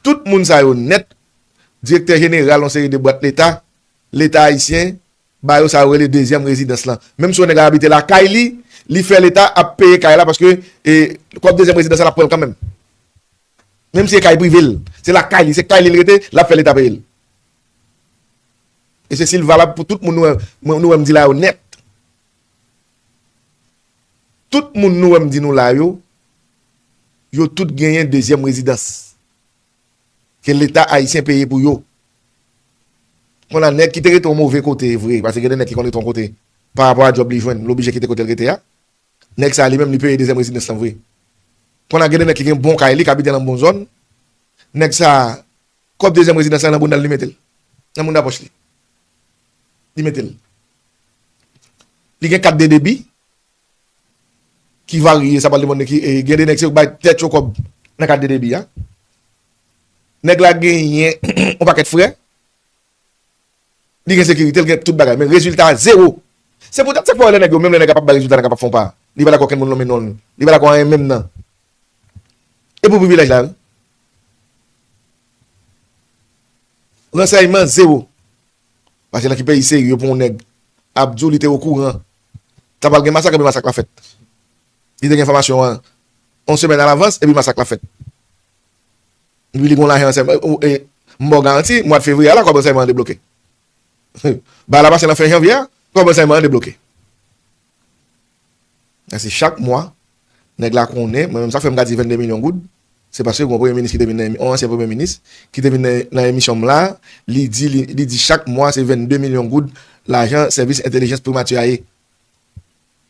Tout moun sa yo nèt, direktè jeneral yon seri de bwat Leta, Leta ayisyen, ba yo sa yo rele dezyèm rezidans lan. Menm si yon nèg la abite lakay li, li fè Leta ap peye kay la paske e, kòb dezyèm rezidans la l ap pran l kanmenm. Menm si e kay prive l, se lakay li, se kay li l rete, l ap fè Leta peye l. E se si l valab pou tout moun nou wè, nou wè m di la yo nèt. Tout moun nou wè m di nou la yo, yo tout genyen dezyèm rezidans. Ke Leta ayisyen peye pou yo. Kounye a, nèg ki te rete yon move kote, e vre, paske gen de nèg ki konn rete yon kote, pa rapò a djòb li jwenn, li oblije kite kote l rete a. Nèg sa a, li menm, li peye dezyèm rezidans lan vre. Kounye a, gen de nèg ki gen bon kay li, k abite nan bon zòn. Nèg sa a, kòb dezyèm rezidans lan nan bounda l, li mete l. Nan bounda pòch li. Li mete l. Li gen kat de debi ki varye, sa pral depann de ki, e, gen de nèg se yo k bay tèt yo kòb nan kat de debi a. Nèg la genyen yon pakèt frè. Li gen sekirite, li gen tout bagay. Men rezilta a, zewo. Se poutèt sa k fè w wè lè nèg yo, menm lè nèg la p ap bay rezilta, nèg la p ap fè yon pa. Li pa dakò kenn moun nonmen non l. Li pa dakò anyen menm nan. E pou privilèj la, wi. Ransèyman, zewo. Paske nan ki peyi serye pou yon nèg ap di w li te okouran, ta pral gen masak, epi masak la fèt. Li te gen enfòmasyon an yon semèn alavans, epi masak la fèt. Epi li gen yon lajan ransèyman, e, m ba w garanti, mwa de fevriye a la, kòb ransèyman an debloke. Bagay la pase nan fen janvye a, kòb ransèyman an debloke. Paske chak mwa, nèg la konnen, mwen menm sa fè m ka di vennde milyon goud, se paske gen yon premye minis ki te vin nan, yon ansyen premye minis, ki te vin nan, nan emisyon m la, li di, li, li di chak mwa se vennde milyon goud lajan sèvis entèlijans primati a ye.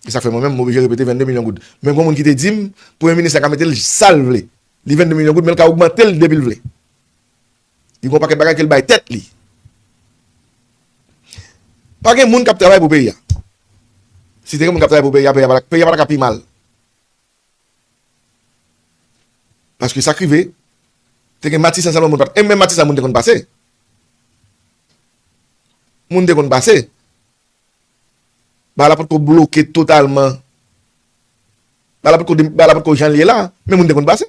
E sa fè mwen menm, m oblije repete vennde milyon goud. Men gen yon moun ki te di m, premye minis la ka mete l sa l vle. Li vennde milyon goud, men l ka ogmante l depi l vle. Li gen yon pakèt bagay ke l bay tèt li. Pa gen moun k ap travay pou peyi a. Si te gen moun k ap travay pou peyi a, peyi a pa ta, peyi a pa ta ka pi mal. Paske sa k rive, te gen Matisan sèlman moun pa t, e menm Matisan moun te konn pase. Moun te konn pase. Bagay la potko bloke totalman. Bagay la potko, bagay la potko jan l ye la, men moun te konn pase.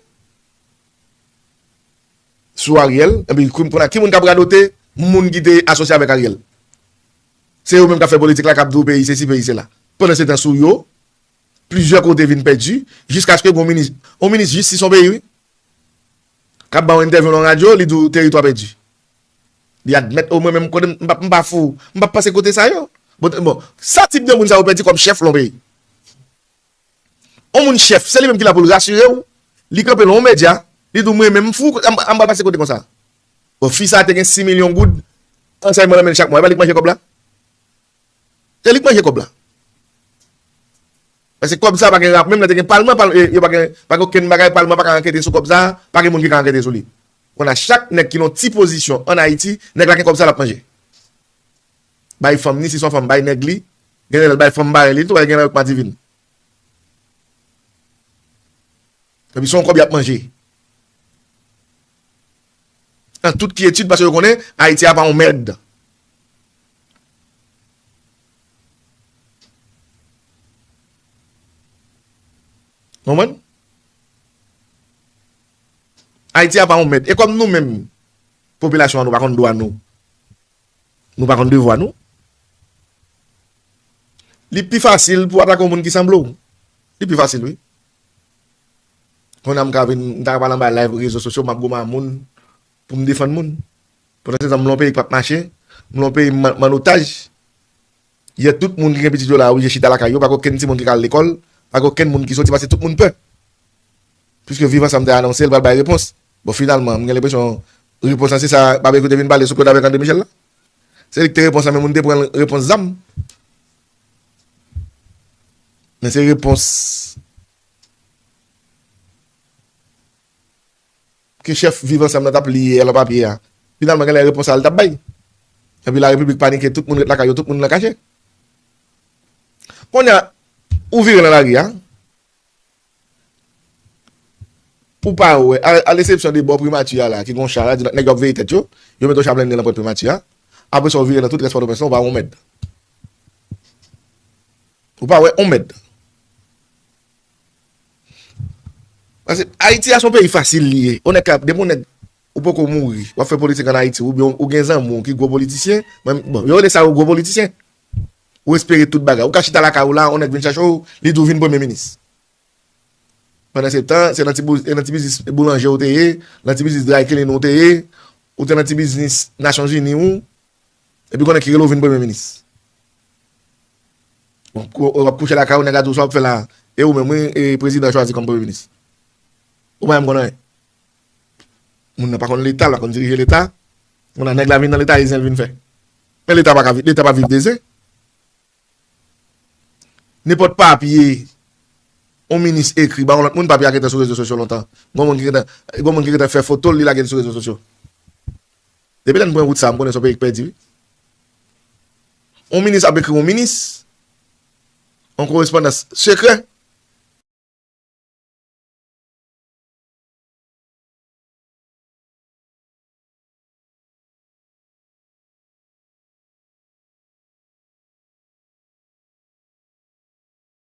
Sou Ariel, epi kounye a, ki moun k ap radote moun ki te asosye avèk Ariel? Se yo menm k ap fè politik la, k ap di w peyi sesi, peyi sela. Pandan se tan sou yo, plizyè kote vin pèdi, jiskaske gon minis, yon minis jistis yon peyi, wi. K ap ba w entèvyou nan radyo, li di w teritwa pèdi. Li admèt, o mwen menm kote m, m pa, m pa fou, m pa panse kote sa yo. Bon, bon, sa tip de moun sa yo pèdi kòm chèf lan peyi. On moun chèf, se li menm ki la pou l rasire w, li kanpe lan on medya, li di w mwen menm m fou, an, an pral pase kote konsa. Bon, fi sa te gen sis milyon goud, ansèyman nan men l chak mwa, e pa li k manje kòb la? Se li k manje kòb la. Paske kòb sa pa gen rap, menm lè te gen palman, pal-, e, yo pa gen, pa gen okenn bagay, palman pa ka ankete sou kòb sa, pa gen moun ki ka ankete sou li. Kounye a chak nèg ki nan ti pozisyon ann Ayiti, nèg la gen kòb sa l ap manje. Bay fanm ni, si se yon fanm, bay nèg li, gen lè l bay fanm parèy li tou, gen lè l ak madivin. Epi se yon kòb y ap manje. An tout kyetid, paske yo konnen Ayiti a pa yon mèd. Konprann? Ayiti a pa yon mèd. E kòm nou menm, popilasyon an, nou pa konn dwa nou, nou pa konn devwa nou, li pi fasil pou w atake yon moun ki sanble w. Li pi fasil, wi. Kounye a m ka vin, m ta ka pale anba live rezo sosyo, m ap goumen a moun pou m defann moun. Pandan se tan, m lan yon peyi k p ap mache, m lan yon peyi m an otaj. Yè, tout moun ki gen pitit yo la oblije chita lakay yo, pa gen okenn timoun ki ka al lekòl, pa gen okenn moun ki soti, paske tout moun pè. Piske Viv Ansanm te anonse l pral bay repons. Bon, finalman, m gen lenpresyon repons lan se sa Babekyou te vin pale sou Claude avèk André Michel la. Se li ki te repons lan, men moun te pran repons zam. Men se repons ke chèf Viv Ansanm nan t ap li yè lan papye a. Finalman, genlè repons sa a l t ap bay. Epi larepiblik panike, tout moun ret lakay yo, tout moun nan kache. Kounye a, ou vire nan lari a, ou pa wè, a, a lesepsyon de bò primati a la, ki gon cha la, di nèg yo ap veye tèt yo, yo mete yon cha blende lan pòt primati a. Apre sa, ou vire nan tout rès Pòtoprens lan, ou pa wè yon mèd. Ou pa wè yon mèd. Paske Ayiti a se yon peyi fasil li ye. Yon nèg ka, depi yon nèg, ou poko mouri, w ap fè politik ann Ayiti, oubyen ou gen zanmi w ki gwo politisyen, men, bon, yo rele sa yo gwo politisyen. Ou espere tout bagay. Ou ka chita lakay ou la, yon nèg vin chache w, li di w vin premye minis. Pandan se tan, se nan ti bou-, se nan ti biznis boulanje ou te ye, nan ti biznis dry clean ou te ye, ou te nan ti biznis Nasyonzini ou, epi konnen ki rele w vin premye minis. Bon, kou-, w ap kouche lakay ou, nèg la di w sa w ap fè la, e ou menm, wi, e prezidan chwazi kòm premye minis. Ou pa menm konn anyen. Moun nan pa konn Leta, l pa konn dirije Leta. Moun nan, nèg la vin nan Leta, e zen l vin fè. Men Leta pa ka vi-, Leta pa viv de zen. Nenpòt papye yon minis ekri ba yon lòt moun, papye a gentan sou rezo sosyo lontan. Gon moun ki gentan, gon moun ki gentan fè foto l, li lage l sou rezo sosyo. Depi lè n pran wout sa, m konnen se yon peyi k pèdi, wi. Yon minis ap ekri yon minis, yon korespondans sekrè.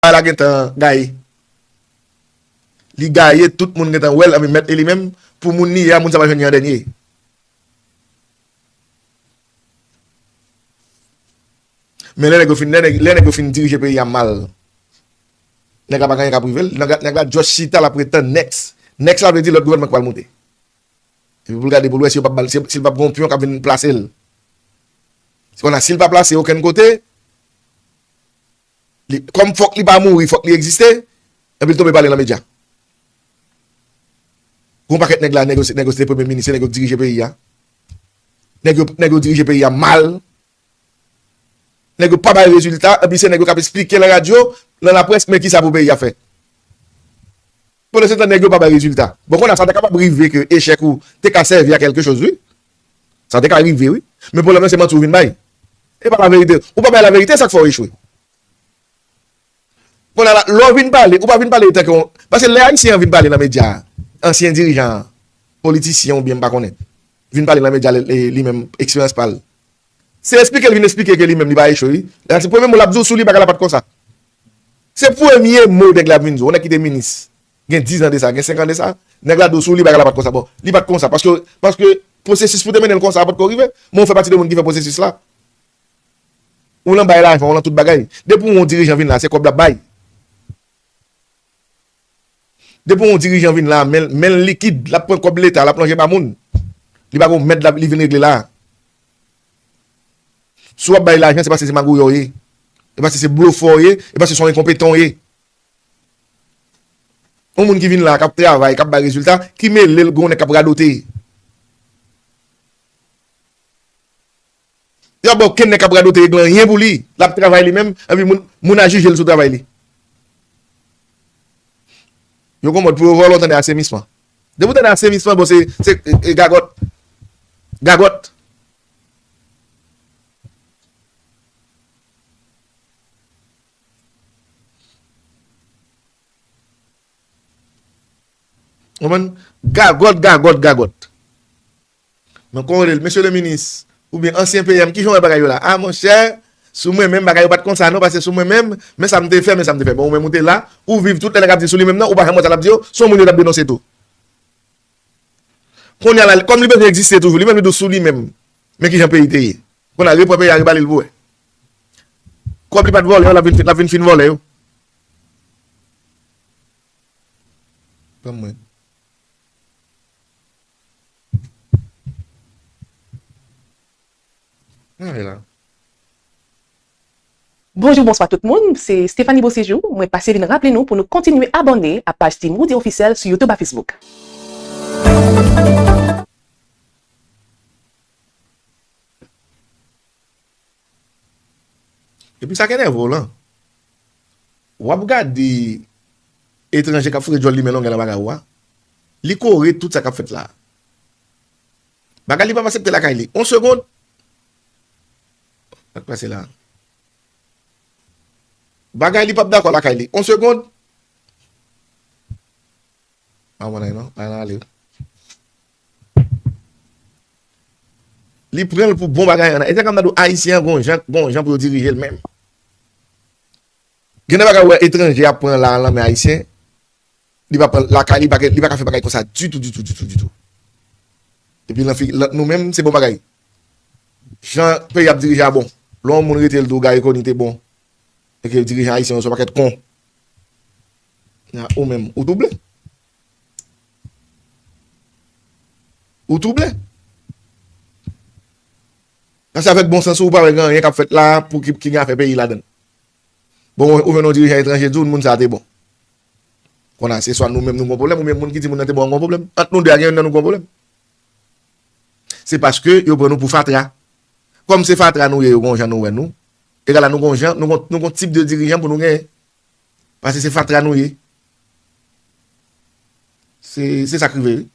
Bagay la gentan gaye. Li gaye, tout moun gentan wè l, anpi mèt e li menm, pou moun li ye a, moun sa pa jwenn li an dènye. Men lè nèg yo fin, lè nèg, lè nèg yo fin dirije peyi a mal, nèg la pa gen anyen k ap rive l. Nèg la, nèg la just chita, l ap ret tann next. Next la vle di lòt gouvènman k pral moute. Epi pou l gade, pou l wè si yo p ap ba l, si, si l p ap gen yon pyon k ap vin plase l. Se konsa, si l pa plase okenn kote, li, kòm fòk li pa mouri, fòk li egziste, epi l tonbe pale nan medya. Gon pakèt nèg la, nèg yo se, nèg yo se te premye minis, se nèg yo k dirije peyi a. Nèg yo, nèg yo dirije peyi a mal. Nèg yo pa bay rezilta, epi se nèg yo k ap esplike nan radyo, nan laprès, men kisa pou peyi a fè. Pandan se tan, nèg yo pa bay rezilta. Bon, kounye a, sa te kapab rive ke echèk ou te ka sèvi a kèlke choz, wi. Sa te ka rive, wi. Men pwoblèm nan, se manti ou vin bay. E pa laverite. Ou pa bay laverite, sa k fè w echwe. Kounye a la, lè w vin pale, ou pa vin pale etanke yon, paske lè Ayisyen an vin pale nan medya a, ansyen dirijan an, politisyen oubyen m pa konnen, vin pale nan medya, li, li, li menm, eksperyans pa l. Se esplike l vin esplike ke li menm li pa echwe, wi. Lè a se premye mo l ap di w sou li, bagay la pa t konsa. Se premye mo nèg la ap vin di w. Yon nèg ki te minis, gen diz an de sa, gen senk an de sa, nèg la di w sou li, bagay la pa t konsa. Bon, li pa t konsa, paske, paske pwosesis pou te mennen l konsa a potko rive, men w fè pati de moun ki fè pwosesis la. Ou lan bay lajan, ou lan tout bagay. Depi yon dirijan vin la, se kòb l ap bay. Depi yon dirijan vin la, men, men l likid, l ap pran kòb Leta, l ap lonje ba moun. Li pa gon mèd la, li vin regle la. Si w ap bay lajan, se paske se magouyè w ye. E paske se blofè w ye, e paske se yon enkonpetan w ye. Yon moun ki vin la, k ap travay, k ap bay rezilta, ki mele l, gon nèg k ap radote. Yo pa okenn nèg k ap radote regle anyen pou li. L ap travay li menm, epi moun, moun a jije l sou travay li. Yo gon mòd pou yo vòlè, w tande asemisman. Depi w tande asemisman, bon, se, se, e, e, gagòt. Gagòt. Konprann? Gagòt, gagòt, gagòt. Men kon w rele l, Mesye le minis, oubyen ansyen P M, kijan w wè bagay yo la? A, monchè, sou mwen menm, bagay yo pa t konsa non, paske sou mwen menm, men sa m te fè, men sa m te fè. Bon, ou menm ou te la, ou viv tout lè nèg ap di sou li menm nan, ou pa janm wè sa l ap di yo, se yon moun yo t ap denonse tou. Kounye a la, kòm li bezwen egziste toujou, li menm li di w sou li menm. Men kijan peyi te ye. Kounye a, repran peyi a, rebale l pou wè. Kòb li pa t vòlè yo, l ap vin, l ap vin fin vòlè yo. Ban mwen. Ann ale la. Bonjou, bonswa tout moun, se Stéphanie Beauséjour. Mwen pase vin raple nou pou nou kontinye abòne a paj Team Woody Officiel sou YouTube ak Facebook. Epi sa k enève w lan, w ap gade etranje k ap foure djòl li men longè nan bagay ou a. Li kore tout sa k ap fèt la. Bagay li p ap aksepte lakay li. On segond. Sa k pase la? Bagay li p ap dakò lakay li. On segond. Pa wè non, pa nan ale. Li pran l pou bon bagay an. E sa k ap mande w, Ayisyen an gon jan, gon jan pou yo dirije l menm. Gen de bagay ou wè etranje ap pran la nan men Ayisyen, li pa pran lakay li, pa, li pa ka fè bagay konsa ditou, ditou, ditou, ditou. Epi lan fi, lan, nou menm, se bon bagay. Jan peyi ap dirije a bon. Lè yon moun rete l di w Garry Conille te bon, E ke dirijan ayisyen yo se yon pakèt kon. Nan ou menm, ou twouble. Ou twouble. Paske avèk bon sans ou, ou pa wè gen anyen k ap fèt la pou ki, ki gen afè peyi ladan l. Bon, ou jwenn yon dirijan etranje di w moun sa a te bon. Kounye a, se swa nou menm nou gon pwoblèm, oubyen moun ki di moun nan te bon an gon pwoblèm. Ant nou de a, gen youn nan nou gon pwoblèm. Se paske yo pran nou pou fatra. Kòm se fatra nou ye, yo gon jan nou wè nou. Egal a nou gon jan, nou gon, nou gon tip de dirijan pou nou genyen. Paske se fatra nou ye. Se, se sa k rive, wi.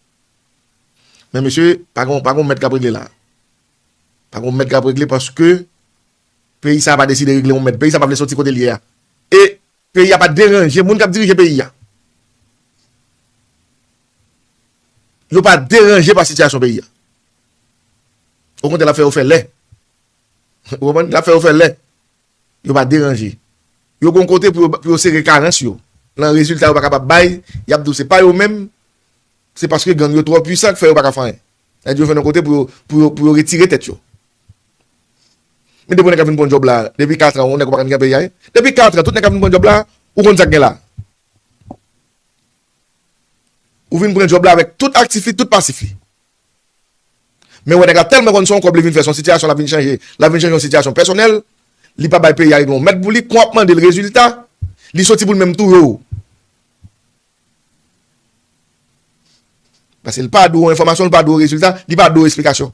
Men mesye, pa gon, pa gon mèt k ap regle la. Pa gon mèt k ap regle paske peyi sa a pa deside regle yon mèt. Peyi sa a pa vle soti kote l ye a. E peyi a pa deranje moun k ap dirije peyi a. Yo pa deranje pa sitiyasyon peyi a. Okontrè, l ap fè yo fè lè. Ou konprann? L ap fè yo fè lè. Yo pa deranje. Yo gon kote pou yo, pou yo sere karans yo. Nan rezilta yo pa kapab bay, y ap di w se pa yo menm, se paske gang yo twò pwisan k fè yo pa ka fè anyen. Sa vle di yo jwenn yon kote pou yo, pou yo, pou yo retire tèt yo. Men depi yon nèg ap vin pran djòb la, depi katran, yon nèg ou pa konn ki nan peyi a ye. Depi katran, tout nèg ap vin pran djòb la, ou konn sa k gen la. Ou vin pran djòb la avèk tout aktif li, tout pasif li. Men ou wè nèg la tèlman konn se yon kòb li vin fè, se yon sitiyasyon l ap vin chanje, l ap vin chanje yon sitiyasyon pèsonèl, li pa bay peyi a regle yon mèt pou li, kon w ap mande l rezilta, li soti pou l menm touye w. Paske li pa dwe w enfòmasyon, li pa dwe w rezilta, li pa dwe w esplikasyon.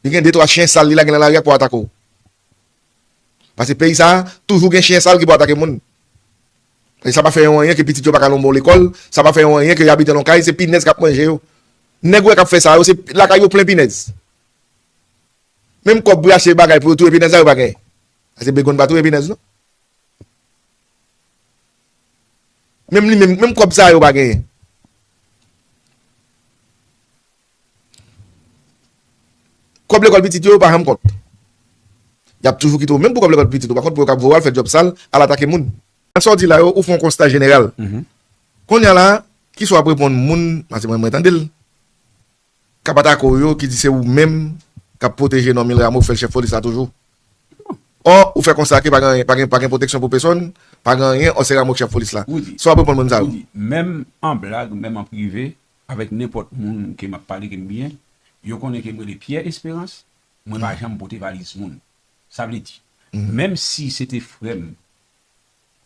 Li gen de twa chen sal li lage nan lari a pou atake w. Paske peyi sa a, toujou gen chen sal ki pou atake moun. Paske sa pa fè yo anyen ke pitit yo pa ka al yon bon lekòl, sa pa fè yo anyen ke y abite nan yon kay, se pinèz k ap manje yo. Nèg ou wè k ap fè sa yo, se lakay yo plen pinèz. Menm kòb pou y achte bagay pou yo touye pinèz la, yo pa genyen. Paske begonn pa touye pinèz, non. Menm li menm, menm kòb sa yo pa genyen. Kòb lekòl pitit yo, yo pa janm kont. Y ap toujou kite w, menm pou kòb lekòl pitit ou pa kont, pou yo kab voye w al fè djòb sal, al atake moun. Nan sa w di la yo, ou fè yon konsta jeneral. Kounye a la, kisa w ap reponn moun, paske mwen, mwen tande l, k ap atake w yo, ki di se ou menm k ap pwoteje non Mil Rameau, fè l chèf polis la toujou. Ò, ou fè konsta ke pa gen, pa gen, pa gen pwoteksyon pou pèsonn, pa gen anyen, ò, se Rameau k chèf polis la. Sa w ap reponn moun sa yo? Menm an blag, menm an prive, avèk nenpòt moun ke m ap pale ke m byen, yo konnen ke m rele Pierre Espérance, mwen pa janm pote valiz moun. Sa vle di, menm si se te frè m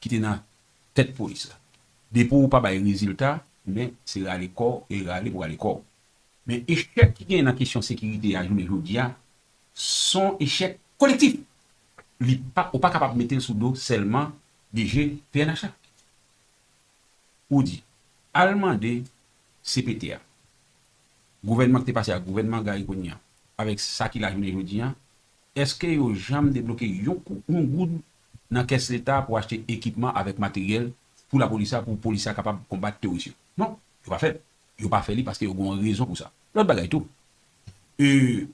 ki te nan tèt polis la, depi w pa bay rezilta, men se rale kò w e rale pou rale kò w. Men echèk ki genyen nan kesyon sekirite a jounen jodi a, se yon echèk kolektif. Li pa, ou pa kapab mete l sou do sèlman D G P N H la. Ou di, al mande C P T a, gouvènman ki te pase ak gouvènman Gary Conille a, avèk sa ki la jounen jodi a, èske yo janm debloke yon kou, yon goud nan kès leta pou achte ekipman avèk materyèl pou lapolis la, pou polis la kapab konbat teworis yo? Non, yo pa fè l. Yo pa fè li paske yo gen yon rezon pou sa. Lòt bagay tou, e,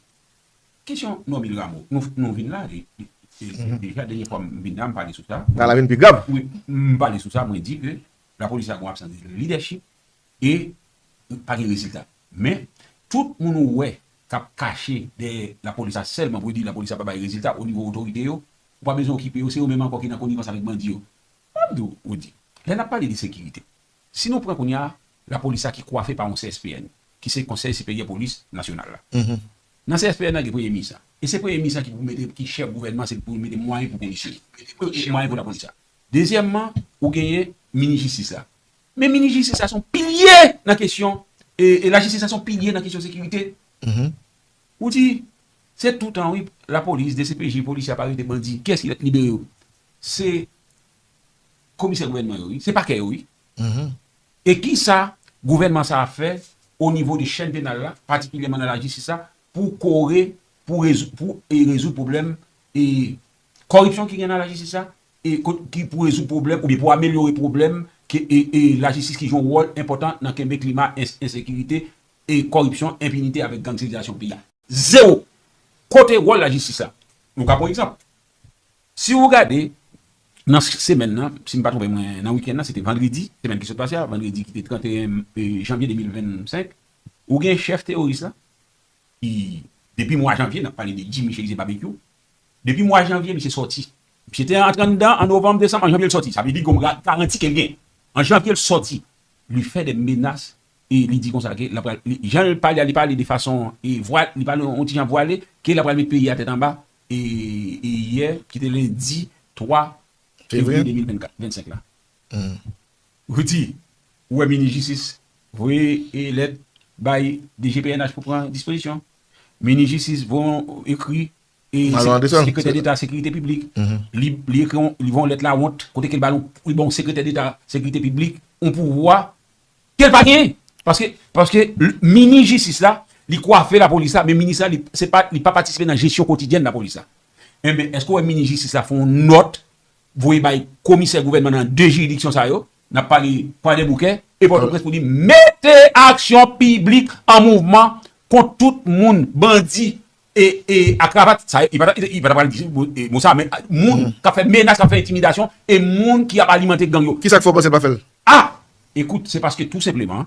kesyon Normil Rameau, nou, nou vin la, e, e, e, deja dènye fwa m vin la, m pale sou sa. La, la vin pi grav. Wi, m pale sou sa, mwen di ke lapolis la gen yon absans de lidèchip e pa gen rezilta. Men, tout moun ou wè k ap kache dèyè lapolis la sèlman pou yo di lapolis la pa bay rezilta o nivo otorite yo, ou pa bezwen okipe yo, se yo menm ankò ki nan konivans avèk bandi yo. M ap di w, Rudy, lè n ap pale de sekirite, si nou pran kounye a, lapolis la ki kwafe pa yon C S P N, ki se Konsèy Siperyè Polis Nasyonal la. Nan C S P N nan gen premye minis la. E se premye minis la ki pou mete, ki chèf gouvènman, se li pou mete mwayen pou polisye yo. Mwayen pou lapolis la. Dezyèmman, ou genyen minis jistis la. Men minis jistis la se yon pilye nan kesyon, e, e lajistis la se yon pilye nan kesyon sekirite. Ou di, se toutan, wi, lapolis, D C P J, polisye ap arete bandi. Kiyès ki libere yo? Se komisè gouvènman yo, wi. Se pakè yo, wi. E kisa gouvènman sa a fè o nivo de chèn penal la, patikilyèman nan lajistis la, pou kore, pou rezou-, pou, e, rezoud pwoblèm, e, kòripsyon ki gen nan lajistis la, e, ko-, ki pou rezoud pwoblèm, oubyen pou amelyore pwoblèm ke, e, e, lajistis ki jwe yon wòl enpòtan nan kenbe klima en-, ensekirite, e, kòripsyon, enpinite avèk gangsterizasyon peyi a? Zewo. Kote wòl lajistis la? Nou ka pran egzanp. Si w gade, nan s-, semèn nan, si m pa twonpe mwen, nan wikenn nan, se te vandredi, semèn ki sot pase a, vandredi ki te trannteyen, e, janvye de mil vennsenk, ou gen chèf teworis la, ki, depi mwa janvye, n ap pale de Jimmy Chérizier Barbecue, depi mwa janvye, misye sòti Misye te antre anndan an novanm, desanm, an janvye l sòti. Sa vle di gen yon garanti ke l gen. An janvye l sòti. Li fè de menas e li di konsa ke l ap pral, li, jan l pale a, li pale de fason e vwa, li pale yon ti jan vwale, ke l ap pral met peyi a tèt anba e, e yè, ki te lendi twa fevriye de mil vennkat, vennsenk la. Ou di, ou wè minis jistis voye e lèt bay D G P N H pou pran dispozisyon. Minis jistis voye yon ekri e sekretè deta sekirite piblik. Li, li ekri yon, li voye yon lèt lawont kote ke l ba yon, li ba yon sekretè deta sekirite piblik yon pouvwa ke l pa genyen. Paske, paske minis jistis la, li kwafe lapolis la, men minis la, li, se pa, li pa patisipe nan jesyon kotidyèn lapolis la. Enben, èske w wè minis jistis la fè yon nòt voye bay komisè gouvènman nan de jiridiksyon sa yo, n ap pale Kwadèboukè e Pòtoprens pou di mete aksyon piblik an mouvman kont tout moun, bandi e, e a kravat, sa, li pa ta, li pa ta pral di mo, e, mo sa, men moun k ap fè menas, k ap fè entimidasyon e moun ki ap alimante gang yo. Kisa k fè w panse l pa fè l? A! Ekout, se paske tou senpleman,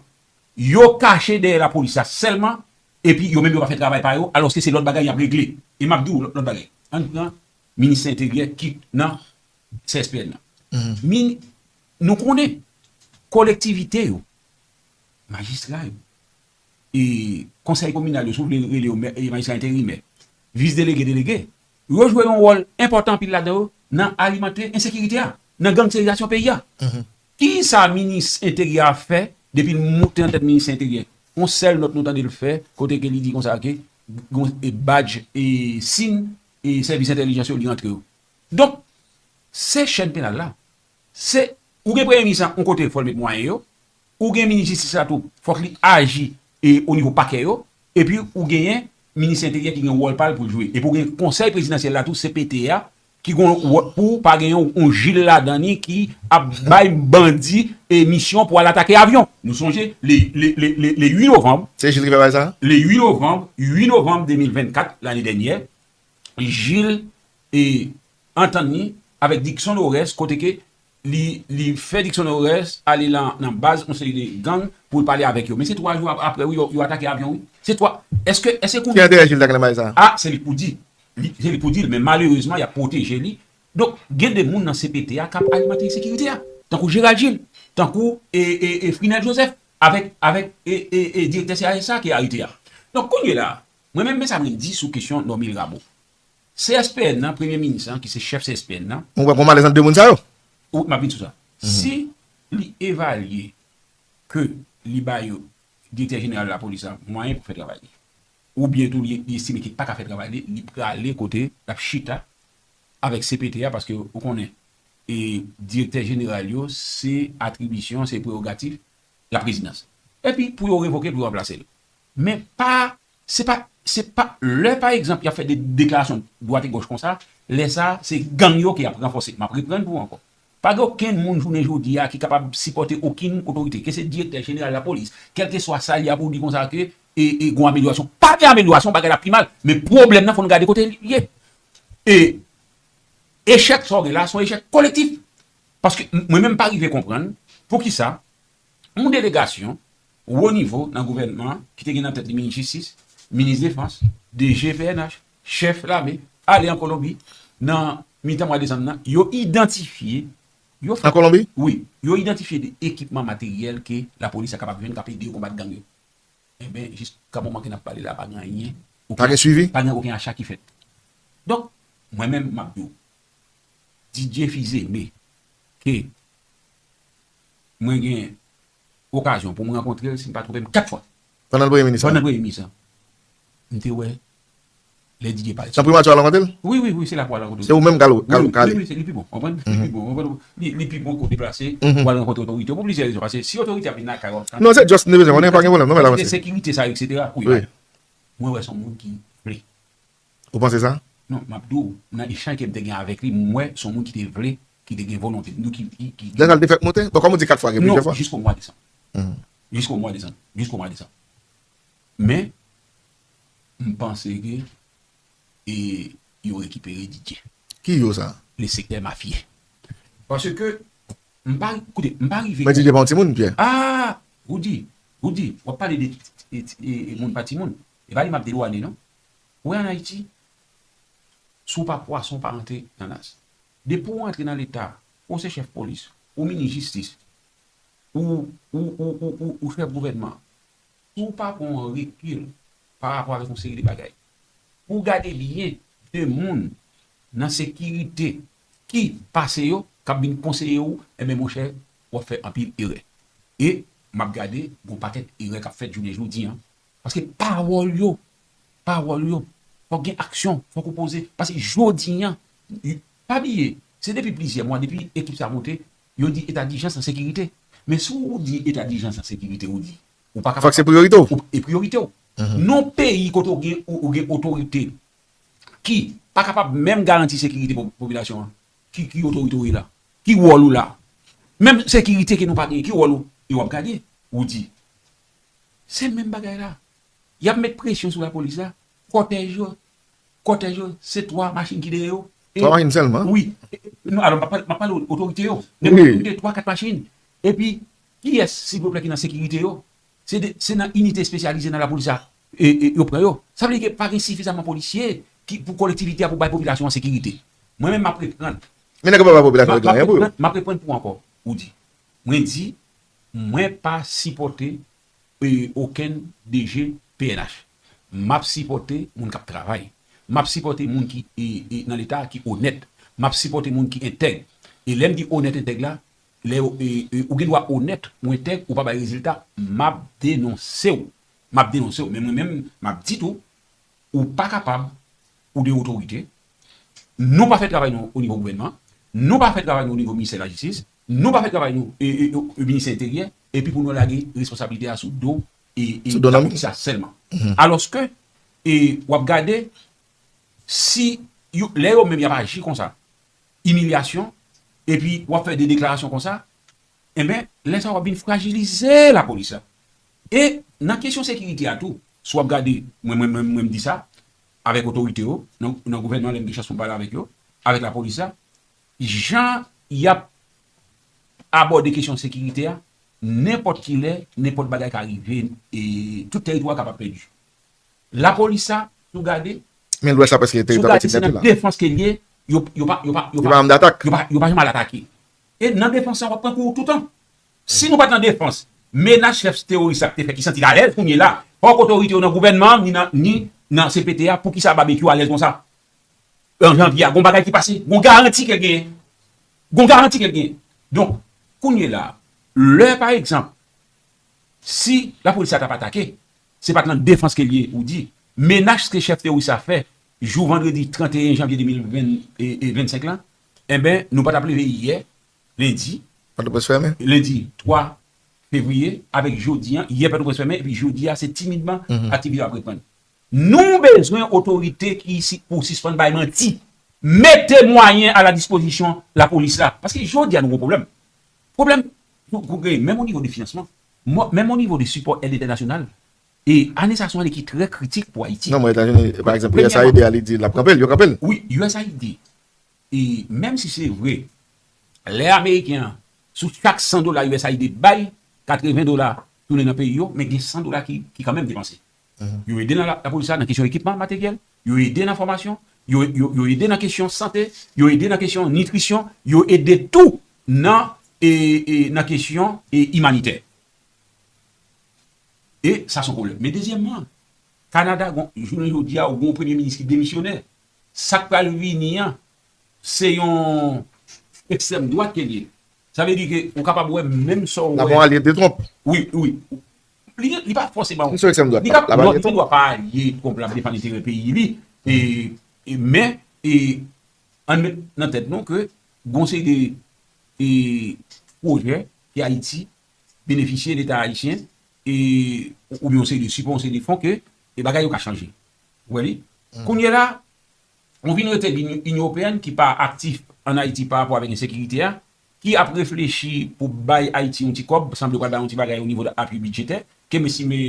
yo kache dèyè lapolis la sèlman, epi yo menm yo pa fè travay pa yo, alòske se lòt bagay y ap regle. E m ap di w lòt, lòt bagay. Ann pran minis enteryè ki nan C S P N nan. Min, nou konnen kolektivite yo, majistra yo, e konsèy kominal yo, si w vle rele yo mè, e majistra enterimè, vis delege, delege, yo jwe yon wòl enpòtan anpil ladan yo nan alimante ensekirite a, nan gangsterizasyon peyi a. Kisa minis enteryè a fè depi l monte nan tèt minis enteryè? Yon sèl nòt nou tande l fè, kote ke li di konsa ke gon, e badj, e sin, e sèvis entèlijans yo, li rantre yo. Donk, se chèn penal la. Se, ou gen premye minis lan, yon kote fò l met mwayen yo, ou gen minis jistis la tou, fòk li aji e o nivo pakè yo, epi ou genyen minis enteryè ki gen wòl pa l pou l jwe. Epi ou gen konsèy prezidansyèl la tou, C P T A, ki gon wò-, pou pa gen yon, yon Jil ladan li ki ap bay bandi e misyon pou al atake avyon. Nou sonje, le, le, le, le, le uit novanm, se Jil ki fè bagay sa? Le uit novanm, uit novanm de mil vennkat, lane dènyè, Jil e antann li avèk Dickson Orès, kote ke li, li fè Dickson Orès ale lan, nan baz yon seri de gang pou l pale avèk yo. Men se twa jou ap-, apre, wi, yo, yo atake avyon, wi. Se twa. Èske, èske kounye a... Ki enterè Jil ta gen nan bagay sa? A, se li k pou di. Li, se li k pou di l, men malerezman, y ap pwoteje li. Donk, gen de moun nan C P T A k ap alimante ensekirite a. Tankou Gérald Gilles, tankou, e, e, e Frinel Joseph, avèk, avèk, e, e, e direktè C I S la ki arete a. Donk, kounye la, mwen menm, men sa mwen di sou kesyon Normil Rameau. C S P N nan, premye minis lan, ki se chèf C S P N nan. Ou wè gon malèz ant de moun sa yo? Wi, m ap vin sou sa. Si li evalye ke li ba yo, direktè jeneral lapolis la, mwayen pou fè travay li, oubyen tou li, li estime ke li pa ka fè travay li, li prale kote l ap chita avèk C P T A, paske ou konnen, e direktè jeneral yo, se atribisyon, se prewogatif laprezidans. Epi, pou yo revoke l, pou yo ranplase l. Men pa, se pa, se pa, lè, pa egzanp, y ap fè de deklarasyon dwat e gòch konsa, lè sa, se gang yo ke y ap ranfòse. M ap reprann pou ou ankò. Pa gen okenn moun jounen jodi a ki kapab sipòte okenn otorite, ke se direktè jeneral lapolis, kèlkeswa sa l ye a, pou di konsa ke, e, e gon amelyorasyon. Pa gen amelyorasyon, bagay la pi mal. Men pwoblèm nan, fò n gade kote l ye. E echèk sa w gen la, se yon echèk kolektif. Paske m-, mwen menm pa rive konprann poukisa yon delegasyon wo nivo nan gouvènman an, ki te gen nan tèt li minis jistis, minis defans, D G P N H, chèf lame, ale an Kolonbi, nan mitan mwa desanm nan, yo idantifye, yo fè... An Kolonbi? Wi, yo idantifye de ekipman materyèl ke lapolis la kapab jwenn k ap ede yo konbat gang yo. Enben, jiska moman ke n ap pale la, pa gen anyen. Pa gen swivi? Pa gen okenn acha ki fèt. Donk, mwen menm, m ap di w, Didier Fils-Aimé, ke mwen gen okazyon pou m rankontre l, si m pa twonpe m, kat fwa. Pandan l premye minis lan? Pandan l premye minis lan. M te wè lè Didier pale. Nan primati w al rankontre l? Wi, wi, wi, se la pou al rankontre l. Se ou menm k al, k al, wi, k al. Wi, wi, se li pi bon, konprann? Li pi bon, konprann? Li, li pi bon ke w deplase pou al rankontre otorite yo, pou plizyè rezon. Paske si otorite ap vin lakay ou, ap... Non, se just, nou bezwen konnen, pa gen pwoblèm, non, men la, paske sekirite sa yo, etsetera, wi. Mwen wè se yon moun ki vle. Ou panse sa? Non, m ap di w, nan echanj ke m te gen avèk li, m wè se yon moun ki te vle, ki te gen volonte. Nou ki, ki, ki... Lè sa l te fèk monte? Bon, kòm ou di kat fwa, gen plizyè fwa. Non, jisko mwa desanm. Jisko mwa desanm. Jisko mwa desanm. Men, m panse ke, e, yo rekipere Didier. Ki yo sa? Le sektè mafye. Paske, m pa, koute, m pa rive... Men Didier pa yon timoun, Pierre. A! Roody, Roody, w ap pale de, e, e, e, moun pa timoun. E pa li m ap delwane, non. Ou wè an Ayiti, si w pa pwason, w pa rantre nan nas. Depi w antre nan Leta, ou se chèf polis, ou minis jistis, ou, ou, ou, ou, ou, ou chèf gouvènman, si w pa pran yon rekil pa rapò avèk yon seri de bagay, pou w gade byen de moun nan sekirite ki pase yo, k ap vin konseye w, enben, monchè, w ap fè anpil erè. E m ap gade, gon pakèt erè k ap fèt jounen jodi a. Paske pawòl yo, pawòl yo, fòk gen aksyon, fòk ou poze. Paske jodi a, pa bliye, se depi plizyè mwa, depi ekip sa monte, yo di eta dijans nan sekirite. Men si w di eta dijans nan sekirite, ou di, ou pa kapab. Fòk se priyorite w. Ou, e priyorite w. Mhm. Nan peyi kote ou gen, ou, ou gen otorite ki pa kapab menm garanti sekirite po-, popilasyon an, ki, ki otorite w ye la? Ki wòl ou la? Menm sekirite ke nou pa genyen, ki wòl ou? E w ap gade, ou di, se menm bagay la. Y ap met presyon sou lapolis la. Kòtèj yo, kòtèj yo, se twa machin ki dèyè yo. E twa machin sèlman? Wi. E, e, non, alò, m ap pale, m ap pale otorite yo. Wi. Otorite, twa, kat machin. Epi, kiyès, silvouplè, ki nan sekirite yo? Se de, se nan inite espesyalize nan lapolis la, e, e, yo pran yo. Sa vle di ke pa gen sifizaman polisye ki, pou kolektivite a, pou bay popilasyon an sekirite. Mwen menm, m ap reprann. Men nèg yo pa bay popilasyon an anyen pou yo. M ap reprann, m ap reprann pou ankò, ou di. Mwen di, mwen pa sipòte, e, okenn D G P N H. M ap sipòte moun k ap travay. M ap sipòte moun ki, e, e, nan Leta ki onèt. M ap sipòte moun ki entèg. E lè m di onèt, entèg la, lè, e, e, ou gen dwa onèt, ou entèg, ou pa bay rezilta, m ap denonse w. M ap denonse w. Men mwen menm, m ap di tou, ou pa kapab, ou de otorite, nou pa fè travay nou o nivo gouvènman, nou pa fè travay nou o nivo ministè lajistis, nou pa fè travay nou, e, e, e, ministè enteryè, epi pou nou lage responsablite a sou do, e, e, sou do lapolis la sèlman. Mhm. Alòske, e, w ap gade, si yo, lè yo menm y ap aji konsa, imilyasyon, epi w ap fè de deklarasyon konsa, enben, lè sa w ap vin frajilize lapolis la. E nan kesyon sekirite a tou, si w ap gade, mwen, mwen, mwen, mwen m di sa, avèk otorite yo, nan, nan gouvènman, lè m gen chans pou m pale avèk yo, avèk lapolis la, jan y ap abòde kesyon sekirite a, nenpòt ki lè, nenpòt bagay ka rive, e tout tèritwa kapab pèdi. Lapolis sa, si w gade, men Lwès la prèske teritwa Petite Nèt tou la. Si w gade, se nan defans ke l ye, yo, yo pa, yo pa, yo pa, yo pa janm al atake. E nan defans sa, w ap pran kou toutan. Si nou pa t nan defans, menas chèf teworis la te fè ki santi l alèz kounye la, fòk otorite yo nan gouvènman an, ni nan, ni nan C P T a, poukisa Babekyou alèz konsa? An janvye a, gon bagay ki pase, gon garanti ke l genyen. Gon garanti ke l genyen. Donk, kounye la, lè, pa egzanp, si lapolis la t ap atake, se pa t nan defans ke l ye, ou di, menas ke chèf teworis la fè, jou vandredi trannteyen janvye de mil ven, e, e vennsenk la, enben, nou pa t ap leve yè, lendi, Pòtoprens fèmen. Lendi twa fevriye, avèk jodi a, yè Pòtoprens fèmen, epi jodi a, se timidman aktivite ap reprann. Nou bezwen otorite ki si, pou sispann bay manti. Mete mwayen a la dispozisyon lapolis la. Paske jodi a nou gon pwoblèm. Pwoblèm, nou, nou gen, menm o nivo de finansman, mo-, menm o nivo de sipò èd entènasyonal, e ane sa se yon ane ki trè kritik pou Ayiti. Non, mwen, Etazini, pa egzanp, premyèman, U S A I D a, li di l ap kanpe l, yo kanpe l. Wi, U S A I D. E menm si se vre, lè ameriken an, sou chak san dola U S A I D bay, katreven dola tounen nan peyi yo, men gen san dola ki, ki kanmenm depanse. Mhm. Yo ede nan la, lapolis la nan kesyon ekipman, materyèl, yo ede nan fòmasyon, yo, yo, yo ede nan kesyon sante, yo ede nan kesyon nitrisyon, yo ede tou nan, e, e, nan kesyon, e, imanitè. E sa se yon pwoblèm. Men dezyèmman, Kanada, gon, jounen jodi a, ou gon premye minis ki demisyonè. Sa k pral vini an, se yon ekstrèm dwat ke l ye. Sa vle di ke ou kapab wè menm sa w wè. L ap yon alye de Trump. Wi, wi. Li, li pa fòseman. Li se yon ekstrèm dwat. Li ka, non, li gen dwa pa alye Trump, l ap defann enterè peyi li. E, e, men, e, ann met nan tèt nou ke gon seri de, e, pwojè ke Ayiti benefisye Leta ayisyen, e, oubyen yon seri de sipò, yon seri de fon ke, e, bagay yo ka chanje. Ou wè li? Kounye la, ou vin rete Linyon Ewopeyen ki pa aktif ann Ayiti pa rapò avèk ensekirite a, ki ap reflechi pou bay Ayiti yon ti kòb, sanble yo pral bay yon ti bagay o nivo de apui bidjetè, ke m estime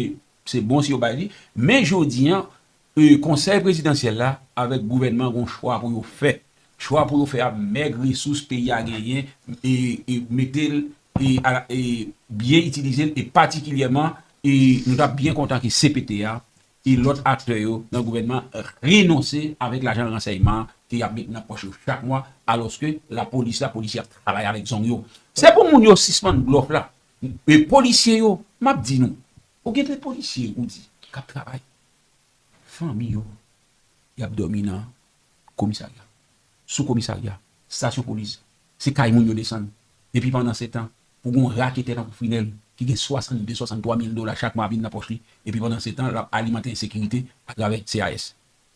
se bon si yo bay li. Men jodi a, e, Konsèy Prezidansyèl la avèk gouvènman an gon chwa pou yo fè. Chwa pou yo fè a, mèg resous peyi a genyen, e, e mete l, e, a la, e byen itilize l, e patikilyèman, e nou t ap byen kontan ke C P T a e lòt aktè yo nan gouvènman renonse avèk lajan ransèyman an e y ap met nan pòch yo chak mwa, alòske lapolis, lapolis ap travay avèk zong yo. Se pou moun yo sispann blòf la. E polisye yo, m ap di nou, ou gen de polisye, ou di, k ap travay. Fanmi yo, y ap dòmi nan komisarya, sou komisarya, estasyon polis, se kay moun yo desann. Epi pandan se tan, pou gon raketè tankou Frinel, ki gen swasannde, swasanntwa mil dola chak mwa vin nan pòch li, epi pandan se tan, l ap alimante ensekirite atravè C I S.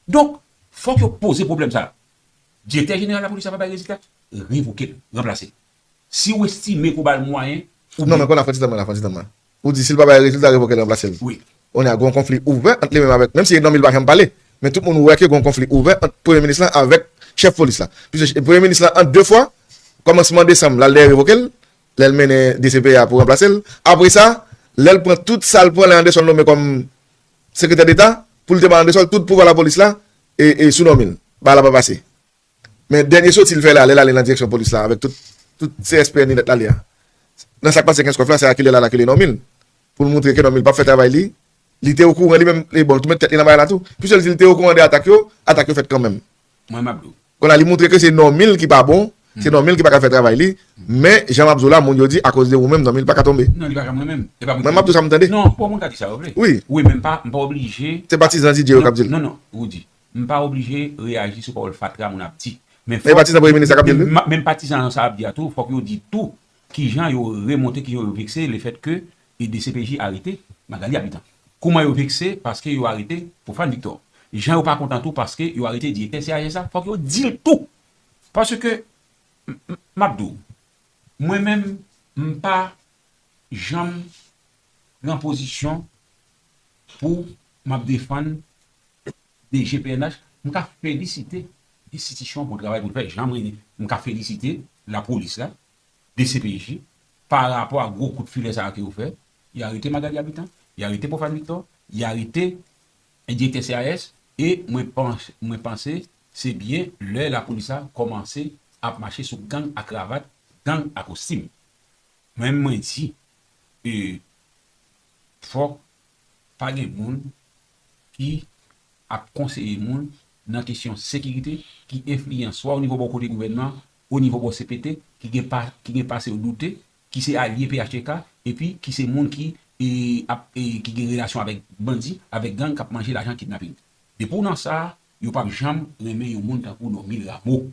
Donk, fòk yo poze pwoblèm sa a. Direktè jeneral lapolis la pa bay rezilta, revoke l, ranplase l. Si w estime ke w ba l mwayen, Non, men kounye a, fè ti tan mwen la, fè ti tan mwen. Ou di, si l pa bay rezilta, revoke l, ranplase l. Wi. Kounye a, gen yon konfli ouvè ant li menm avèk, menm si Normil pa janm pale, men tout moun wè ke gen yon konfli ouvè ant premye minis lan avèk chèf polis la. Piske premye minis lan, an de fwa, kòmansman desanm, l al dèyè revoke l, lè l mennen D C P A pou ranplase l. Apre sa, lè l pran tout sa l pran, lè Andrésol nonmen kòm sekretè deta, pou l te ba Andrésol tout pouvwa lapolis la, e, e sou Normil. Bagay la pa pase. Men dènye soti l fè la, lè l ale nan direksyon polis la, avèk tout, tout C S P N li nèt l ale a. Nan sa k pase kenz kòf la, se akile l al akile Normil. Pou l montre ke Normil p ap fè travay li, li te okouran li menm, e bon, l tou met tèt li nan bagay la tou. Piske l di l te okouran de atak yo, atak yo fèt kanmenm. Mwen, m ap di w. Kounye a, li montre ke se Normil ki pa bon, se Normil ki pa ka fè travay li, men jan m ap di w la, moun yo di, akoz de ou menm, Normil pa ka tonbe. Non, li pa ka mwen menm. E pa mwen ki di. Mwen, m ap di w sa m tande. Non, pou moun ka di sa yo vle. Wi. Wi, men m pa, m pa oblije. Se pa ti zan di Dye yo k ap di l. Non, non, Roody. M pa oblije reyaji sou pawòl fatra moun ap di. Men fòk, men patizan premye minis la k ap di l wi. Men patizan sa ap di a tou, fòk yo di tou kijan yo remonte, kijan yo vekse lefètke e D C P J arete Magalie Habitant. Kouman yo vekse paske yo arete Prophane Victor. Jan yo pa kontan tou paske yo arete direktè C I S la, fòk yo di l tou. Paske, m ap di w, mwen menm, m pa janm pran pozisyon pou m ap defann D G P N H, m ka felisite enstitisyon pou travay pou l fè, jan mwen, m ka felisite lapolis la, D C P J, pa rapò a gwo kout filè sa a ke yo fè, y arete Magalie Habitant, y arete Prophane Victor, y arete direktè C I S, e mwen panse, mwen panse se byen lè lapolis la kòmanse ap mache sou gang a kravat, gang a kostim. Mwen, mwen di, e, fòk pa gen moun ki ap konseye moun nan kesyon sekirite, ki enfliyan swa o nivo bò kote gouvènman, o nivo bò C P T, ki gen pa, ki gen pase yo doute, ki se alye P H T K, epi ki se moun ki, e, ap, e, ki gen relasyon avèk bandi, avèk gang k ap manje lajan kidnaping. Depi w nan sa, yo p ap janm renmen yon moun tankou Normil Rameau.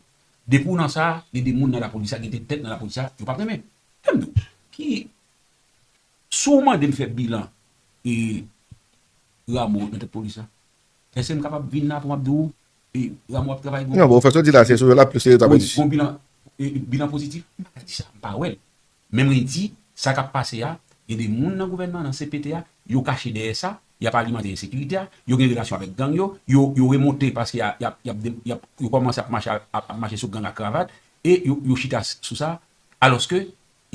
Depi w nan sa, gen de moun nan lapolis la, gen de tèt nan lapolis la, yo p ap renmen. Kèm di w, ki, si w mande m fè bilan e Rameau nan tèt polis la, èske m kapab vin la pou m ap di w e Rameau ap travay bon? Non, bon, fè sa w di la, se sou yo la plis se yo ta pèdi. Wi, bon bilan, e, bilan pozitif, m pa ka di sa, m pa wè l. Men mwen di, sa k ap pase a, gen de moun nan gouvènman, nan C P T a, yo kache dèyè sa, y ap alimante ensekirite a, yo gen relasyon avèk gang yo, yo, yo remonte paske y ap, y ap, y ap, yo kòmanse ap mache, ap, ap mache sou gang a kravat, e yo, yo chita sou sa, alòske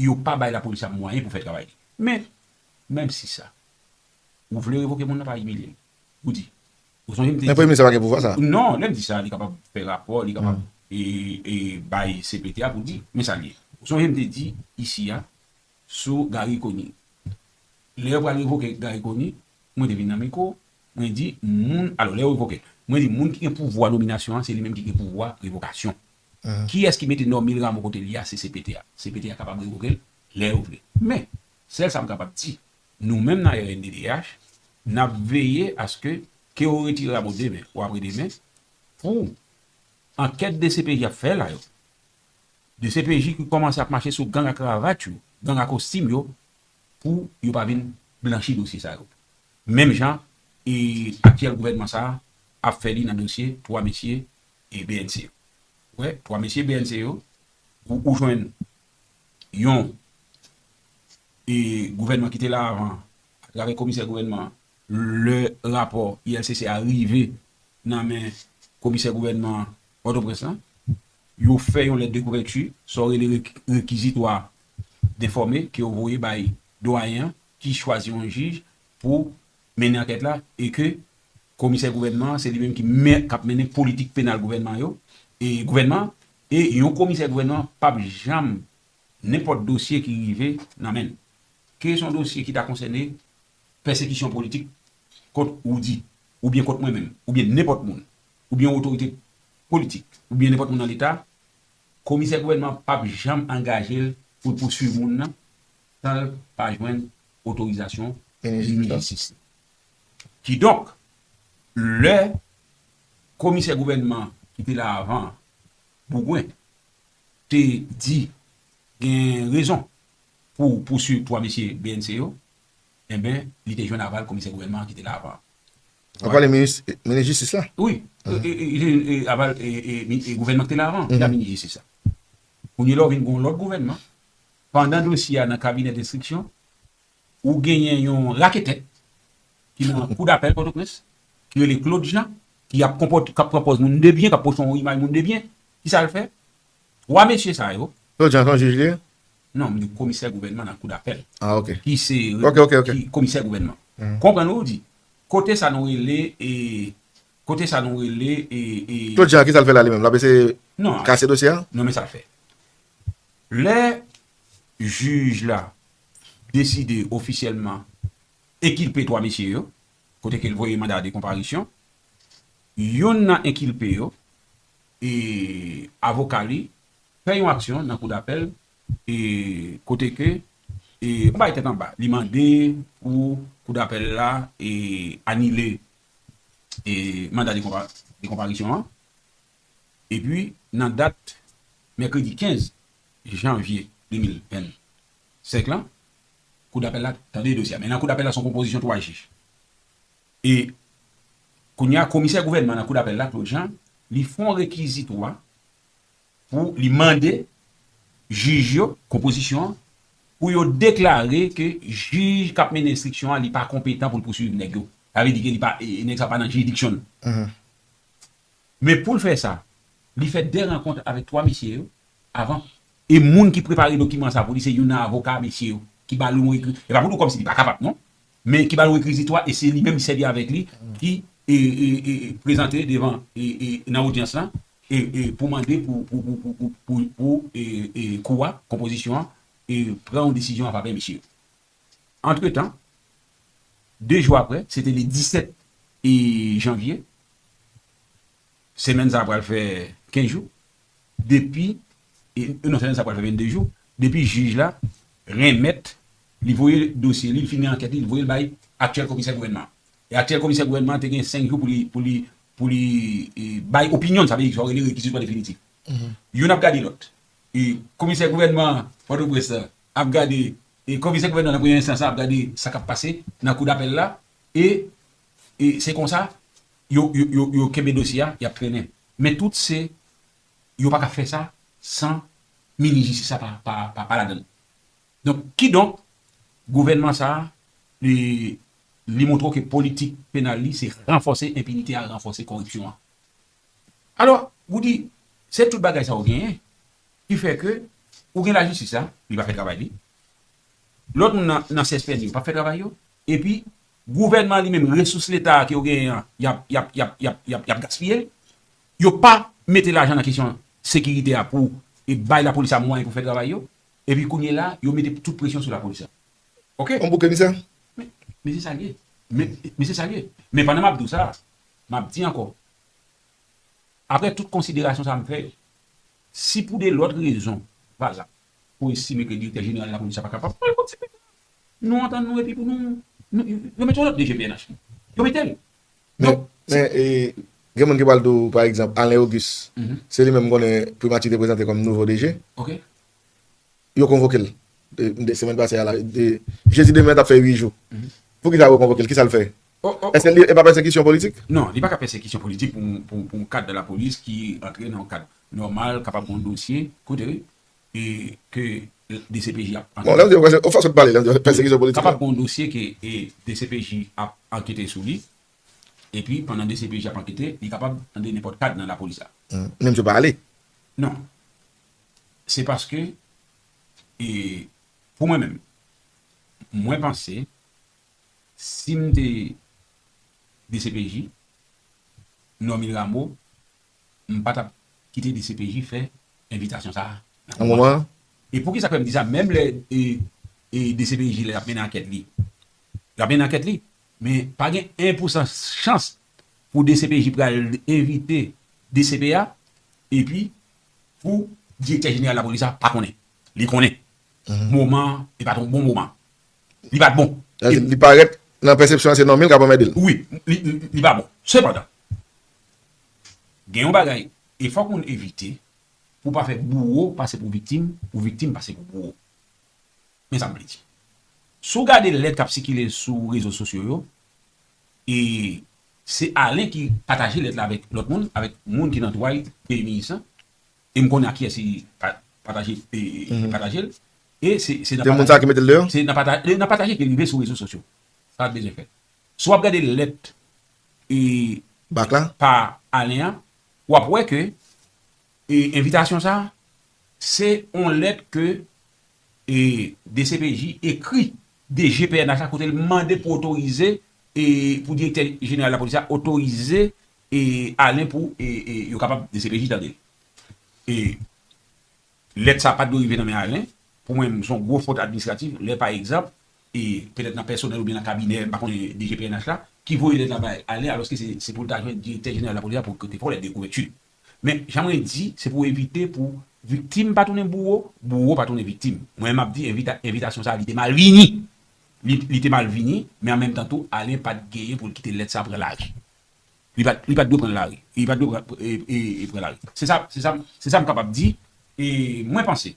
yo pa bay lapolis la mwayen pou fè travay li. Men, menm si sa, ou vle revoke moun nan, pa imilye l. Ou di. Ou sonje m te di. Men premye minis la pa gen pouvwa sa. Non, lè m di sa, li kapab fè rapò, li kapab e, e, bay C P T a pou di, men sa l ye. Ou sonje m te di isi a, sou Garry Conille. Lè yo pral revoke Garry Conille, mwen te vin nan mikwo, mwen di, moun, alò, lè yo revoke l, mwen di, moun ki gen pouvwa nominasyon an, se li menm ki gen pouvwa revokasyon. Kiyès ki mete Normil Rameau kote li a, se C P T a. C P T a kapab revoke l lè yo vle. Men, sèl sa m kapab di, nou menm nan R N D D H, n ap veye aske ke yo retire Rameau demen ou apre demen, pou ankèt D C P J ap fè la yo, D C P J ki kòmanse ap mache sou gang a kravat yo, gang a kostim yo, pou yo pa vin blanchi dosye sa yo. Menm jan e aktyèl gouvènman sa a ap fè li nan dosye twa mesye e B N C yo. Ou wè, twa mesye B N C yo, ou, ou jwenn yon e gouvènman ki te la avan, atravè komisè gouvènman, lè rapò I L C C a rive nan men komisè gouvènman Pòtoprens lan, yo fè yon lèt de kouvèti, sa yo rele rek-, rekizitwa denfòme, ke yo voye bay dwayen an, ki chwazi yon jij pou mennen ankèt la, e ke komisè gouvènman an, se li menm ki men, k ap mennen politik penal gouvènman yo, e gouvènman, e yon komisè gouvènman p ap janm, nenpòt dosye ki rive nan men l, ke se yon dosye ki ta konsène pèsekisyon politik kont Roody, oubyen kont mwen menm, oubyen nenpòt moun, oubyen yon otorite politik oubyen nenpòt moun nan Leta, komisè gouvènman p ap janm angaje l pou l pouswiv moun nan san l pa jwenn otorizasyon minis jistis. Kidonk, lè komisè gouvènman ki te la avan, Bougwen, te di gen rezon pou pouswiv twa mesye B N C yo, enben, li te jwenn aval komisè gouvènman an ki te la avan. Ou pale minis, minis jistis la? Wi. E, e, e, e, aval, e, e, mi- e gouvènman ki te la avan, ki la minis jistis la. Kounye la, w vin gen yon lòt gouvènman. Pandan dosye a nan kabinè denstriksyon, ou genyen yon raketè ki nan kou dapèl Pòtoprens, ki rele Claude Jean, ki ap konpòt, k ap pran pòz moun de byen, k ap pote yon imaj moun de byen. Kisa l fè? Twa mesye sa yo. Claude Jean, se yon jij li ye? Non, m di komisè gouvènman nan kou dapèl. Ah, ok. Ki se, ok, ok, ok, ki komisè gouvènman. Konprann ou di, kote sa nou rele, e, kote sa nou rele, e, e, Claude Jean, kisa l fè la li menm? L ap eseye kase dosye a? Non, men sa l fè. Lè jij la deside ofisyèlman enkilpe twa mesye yo, kote ke l voye manda de konparisyon, youn nan enkilpe yo, e avoka li, fè yon aksyon nan kou dapèl, e kote ke, e yon bagay tèt anba, li mande pou kou dapèl la, e anile, e manda de konpa- de konparisyon an. Epi, nan dat mèkredi kenz janvye de mil vennsenk lan, kou dapèl la tande dosye a. Men nan kou dapèl la, se yon konpozisyon twa jij. E kounye a, komisè gouvènman nan kou dapèl la, Claude Jean, li fè yon rekizitwa pou li mande jij yo, konpozisyon an, pou yo deklare ke jij k ap mennen enstriksyon an, li pa konpetan pou l pouswiv nèg yo. Sa vle di ke li pa, e, nèg sa pa nan jiridiksyon l. Men pou l fè sa, li fè de rankont avèk twa mesye yo avan. E moun ki prepare dokiman sa pou li, se youn nan avoka mesye yo, ki ba l yon rekri-, e pa pou di w kòmsi li pa kapab, non. Men ki ba l yon rekizitwa, e se li menm ki sèvi avèk li, ki, e, e, e, e, prezante devan, e, e, nan odyans lan, e, e, pou mande pou, pou, pou, pou, pou, pou, pou, e, e, kou a, konpozisyon an, e, pran yon desizyon an favè misye. Antretan, de jou apre, se te le disèt e janvye, semèn sa a pral fè kenz jou, depi, e, non, semèn sa a pral fè vennde jou, depi jij la renmèt, li voye dosye li, li fini ankèt li, li voye l bay aktyèl komisè gouvènman. E aktyèl komisè gouvènman an te gen senk jou pou li, pou li, pou li, e, bay opinyon l, sa vle di sa yo rele rekizitwa definitif. Youn ap gade lòt. E komisè gouvènman Pòtoprens lan ap gade, e komisè gouvènman nan premye enstans la ap gade sa k ap pase nan kou dapèl la, e, e se konsa, yo, yo, yo, yo kenbe dosye a, y ap trennen. Men tout se, yo pa ka fè sa san minis jistis la pa, pa, pa, pa ladan l. Donk, kidonk, gouvènman sa a, li, li montre w ke politik penal li, se ranfòse enpinite a, ranfòse kòripsyon an. Alò, ou di, se tout bagay sa ou genyen, ki fè ke ou gen lajistis la, li pa fè travay li. Lòt moun nan, nan C S P N yo pa fè travay yo. Epi, gouvènman li menm, resous Leta a ke yo genyen an, y ap, y ap, y ap, y ap, y ap, y ap gaspiye l. Yo pa mete lajan nan kesyon sekirite a pou, e, bay lapolis la mwayen pou fè travay yo. Epi kounye la, yo mete tout presyon sou lapolis la. Ok? On bouke misè. Men, men se sa l ye. Men, men se sa l ye. Men pandan m ap di w sa, m ap di ankò, apre tout konsiderasyon sa a m fè yo, si pou de lòt rezon valab, pou estime ke direktè jeneral lapolis la pa kapab, al konn se peyi a. Nou antann nou epi pou nou, nou, yo mete yon lòt D G P N H. Yo mete l. Men, men, e, gen moun ki pral di w, pa egzanp, Alain Auguste, se li menm m konnen Primati te prezante kòm nouvo D G. Ok. Yo konvoke l. De, de semèn pase a la, de, jedi demen t ap fè uit jou. Poukisa yo konvoke l? Kisa l fè? Oh, oh, èske li, e pa pèsekisyon politik? Non, li pa ka pèsekisyon politik pou, pou, pou yon kad de lapolis ki antre nan yon kad nòmal, kapab gen yon dosye, kote, e ke D C P J ap ankete. Bon, lè m di yo pèse-, yon fason de pale, lè m di yo pèsekisyon politik. Kapab gen yon dosye ke, e, D C P J ap ankete sou li, epi pandan D C P J ap ankete, li kapab tande nenpòt kad nan lapolis la. Hmm. Menm si yo pa ale. Non. Se paske, e, pou mwen menm, mwen panse, si m te D C P J, Normil Rameau, m pa t ap kite D C P J fè envitasyon sa a nan moman an. E poukisa k fè m di sa? Menm lè, e, e, D C P J lè l ap mennen ankèt li, l ap mennen ankèt li, men pa gen en pousan chans pou D C P J pral envite D C P A Epi, pou direktè jeneral lapolis la pa konnen. Li konnen. Moman an, e pa t yon bon moman. Li pa t bon. Li parèt nan pèsepsyon an, se nonm li k ap anmède l. Wi, li pa bon. Sepandan, gen yon bagay, e fòk moun evite pou pa fè bouwo pase pou viktim, pou viktim pase pou bouwo. Men sa m vle di. Si w gade lèt k ap sikile sou rezo sosyo yo, e se Alen ki pataje lèt la avèk lòt moun, avèk moun ki nan antouray premye minis lan, e m konnen a kiyès li pataje l, e se nan pataje ke l rive sou rezo sosyo. Sa pa t bezwen fèt. Si w ap gade lèt e bak la pa Alen an, w ap wè ke e envitasyon sa a, se yon lèt ke e D C P J ekri D G P N H la kote l mande pou otorize e pou direktè jeneral lapolis la otorize e Alen pou e e yo kapab D C P J tande l. E lèt sa pa t dwe rive nan men Alen. Pou mwen, se yon gwo fòt administratif. Lè, pa egzanp, e petèt nan pèsonèl oubyen nan kabinè, m pa konnen, D G P N H la, ki voye lèt la bay Alen, alòske se se pou l ta jwenn direktè jeneral lapolis la pou l te fè yon lèt de kouvèti. Men, jan mwen di, se pou evite pou viktim pa tounen bouwo, bouwo pa tounen viktim. Mwen, m ap di, envita, envitasyon sa a, li te mal vini. Li, li te mal vini, men an menm tan tou, Alen pa t genyen pou l kite lèt sa a pran lari. Li pa, li pa t dwe pran lari. Li pa t dwe pran, e, e, e pran lari. Se sa, se sa, se sa m kapab di. E mwen panse,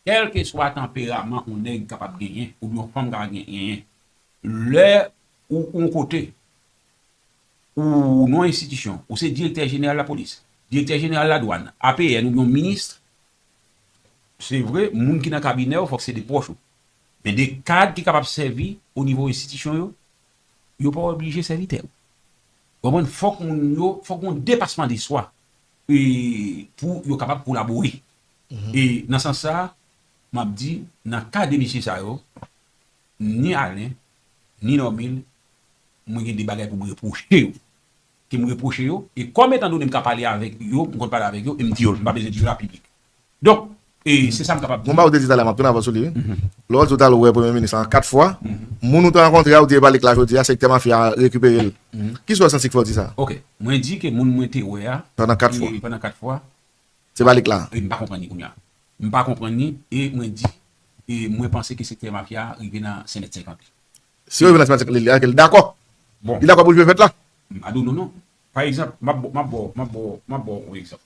kèlkeswa tanperaman yon nèg kapab genyen, oubyen yon fanm kapab genyen, lè ou, ou yon kote, ou nan yon enstitisyon, ou se direktè jeneral lapolis, direktè jeneral ladwàn, A P N oubyen yon minis, se vre, moun ki nan kabinè w, fòk se de pwòch ou. Men de kad ki kapab sèvi o nivo enstitisyon yo, yo pa oblije sèvitè w. Konprann? Fòk moun yo, fòk yon depasman de swa e, pou yo kapab kolabore. E nan sans sa a, m ap di, nan ka de mesye sa yo, ni Alen, ni Normil, mwen gen de bagay pou m repwoche yo. Ke m repwoche yo, e kòm etan done m ka pale avèk yo, m konn pale avèk yo, e m di yo l, m pa bezwen di yo la piblik. Donk, e se sa m kapab di. Bon, ba ou te di talè, m ap tounen avè w sou li, wi. Lè w di w t al wè premye minis lan kat fwa, moun ou te rankontre a, ou di e balik la jodi a, sektè mafya a rekipere l. Kisa w santi k fè w di sa? Ok, mwen di ke moun mwen te wè a, pandan kat fwa. Pandan kat fwa, se balik la. E m pa konprann li kounye a. M pa konprann li, e mwen di, e mwen panse ke sektè mafya a rive nan sentimèt senkant li. Si yo rive nan sentimèt senkant li, li dakò. Bon. Li dakò pou l jwe fèt la. I don't know, non. Pa egzanp, m ap ba w, m ap ba w, m ap ba w, m ap ba w yon egzanp.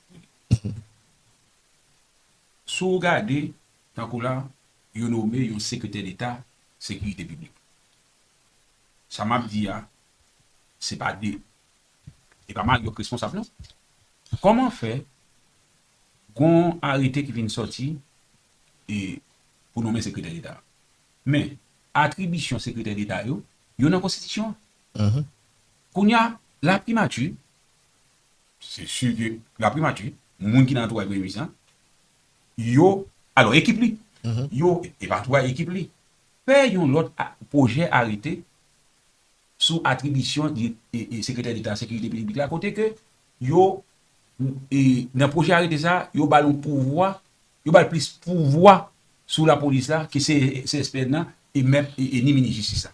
Si w gade, tankou la, yo nome yon sekretè deta sekirite piblik. Sa m ap di a, se pa de, e pa Mario k responsab, non. Kòman fè gon arete ki vin sòti e pou nonmen sekretè deta? Men, atribisyon sekretè deta yo, yo nan konstitisyon an. Kounye a, laprimati, se si ke laprimati, moun ki nan antouray premye minis lan, yo, alò, ekip li, yo, e pa antouray, ekip li, fè yon lòt pwojè arete sou atribisyon di e, e, sekretè deta sekirite piblik la, kote ke yo, e, nan pwojè arete sa, yo ba l yon pouvwa, yo ba l plis pouvwa sou lapolis la ke se, se S P N nan, e menm, e, e ni minis jistis la.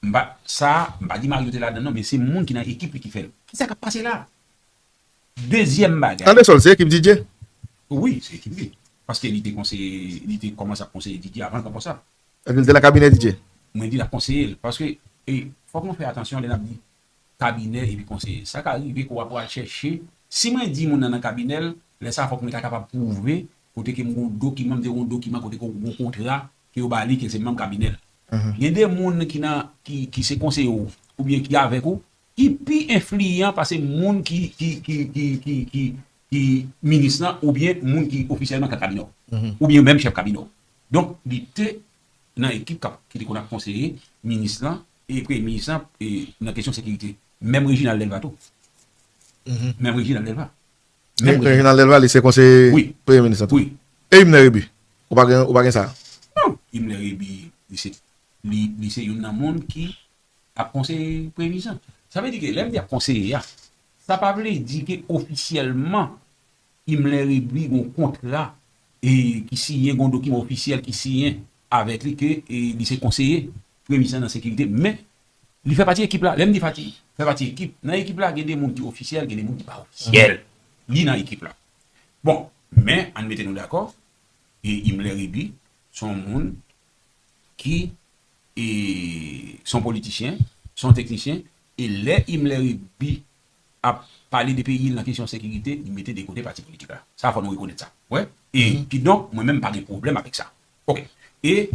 M pa, sa, m pa di Mario te ladan non, men se moun ki nan ekip li ki fè l. Kisa k ap pase la? Dezyèm bagay. Andesol, se ekip Didier? Wi, se ekip li. Paske li te konseye, li te kòmanse ap konseye Didier avan l pran pòs la. Epi l te nan kabinè Didier? Mwen di l ap konseye l. Paske, e, fòk nou fè atansyon lè n ap di kabinè epi konseye. Sa ka rive ke w ap pral chèche. Si mwen di moun nan nan kabinè l, lè sa a fòk mwen ta kapab pwouve kote ke m gen yon dokiman, m te gen yon dokiman kote ke yon kontra ke yo ba li ke se manm kabinè l. Gen de moun ki nan, ki, ki se konseye w, oubyen ki avèk ou, ki pi enfliyan pase moun ki, ki, ki, ki, ki, ki, ki minis lan, oubyen moun ki ofisyèlman nan kabinè w, oubyen menm chèf kabinè w. Donk, li te nan ekip k ap, ki te konn ap konseye minis lan, e premye minis lan, e nan kesyon sekirite. Menm Reginald Delva tou. Menm Reginald Delva. Menm Reginald Delva, li se konseye premye minis lan tou. Wi. E Imler Réby? Ou pa gen, ou pa gen sa? Non, Imler Réby, li se, li, li se youn nan moun ki ap konseye premye minis lan. Sa vle di ke lè m di ap konseye a, sa pa vle di ke ofisyèlman Imler Réby gon kontra e ki siyen, gon dokiman ofisyèl ki siyen avèk li ke e li se konseye premye minis lan nan sekirite, men li fè pati ekip la. Lè m di fati, fè pati ekip, nan ekip la gen de moun ki ofisyèl, gen de moun ki pa ofisyèl. li nan ekip la. Bon, men ann mete nou dakò, e Himmler Réby se yon moun ki e se yon politisyen, se yon teknisyen, e lè Himmler Réby ap pale de peyi l nan kesyon sekirite, li mete de kote pati politik la. Sa fò nou rekonèt sa. Wè? E kidonk, mwen menm m pa gen pwoblèm avèk sa. Oke. E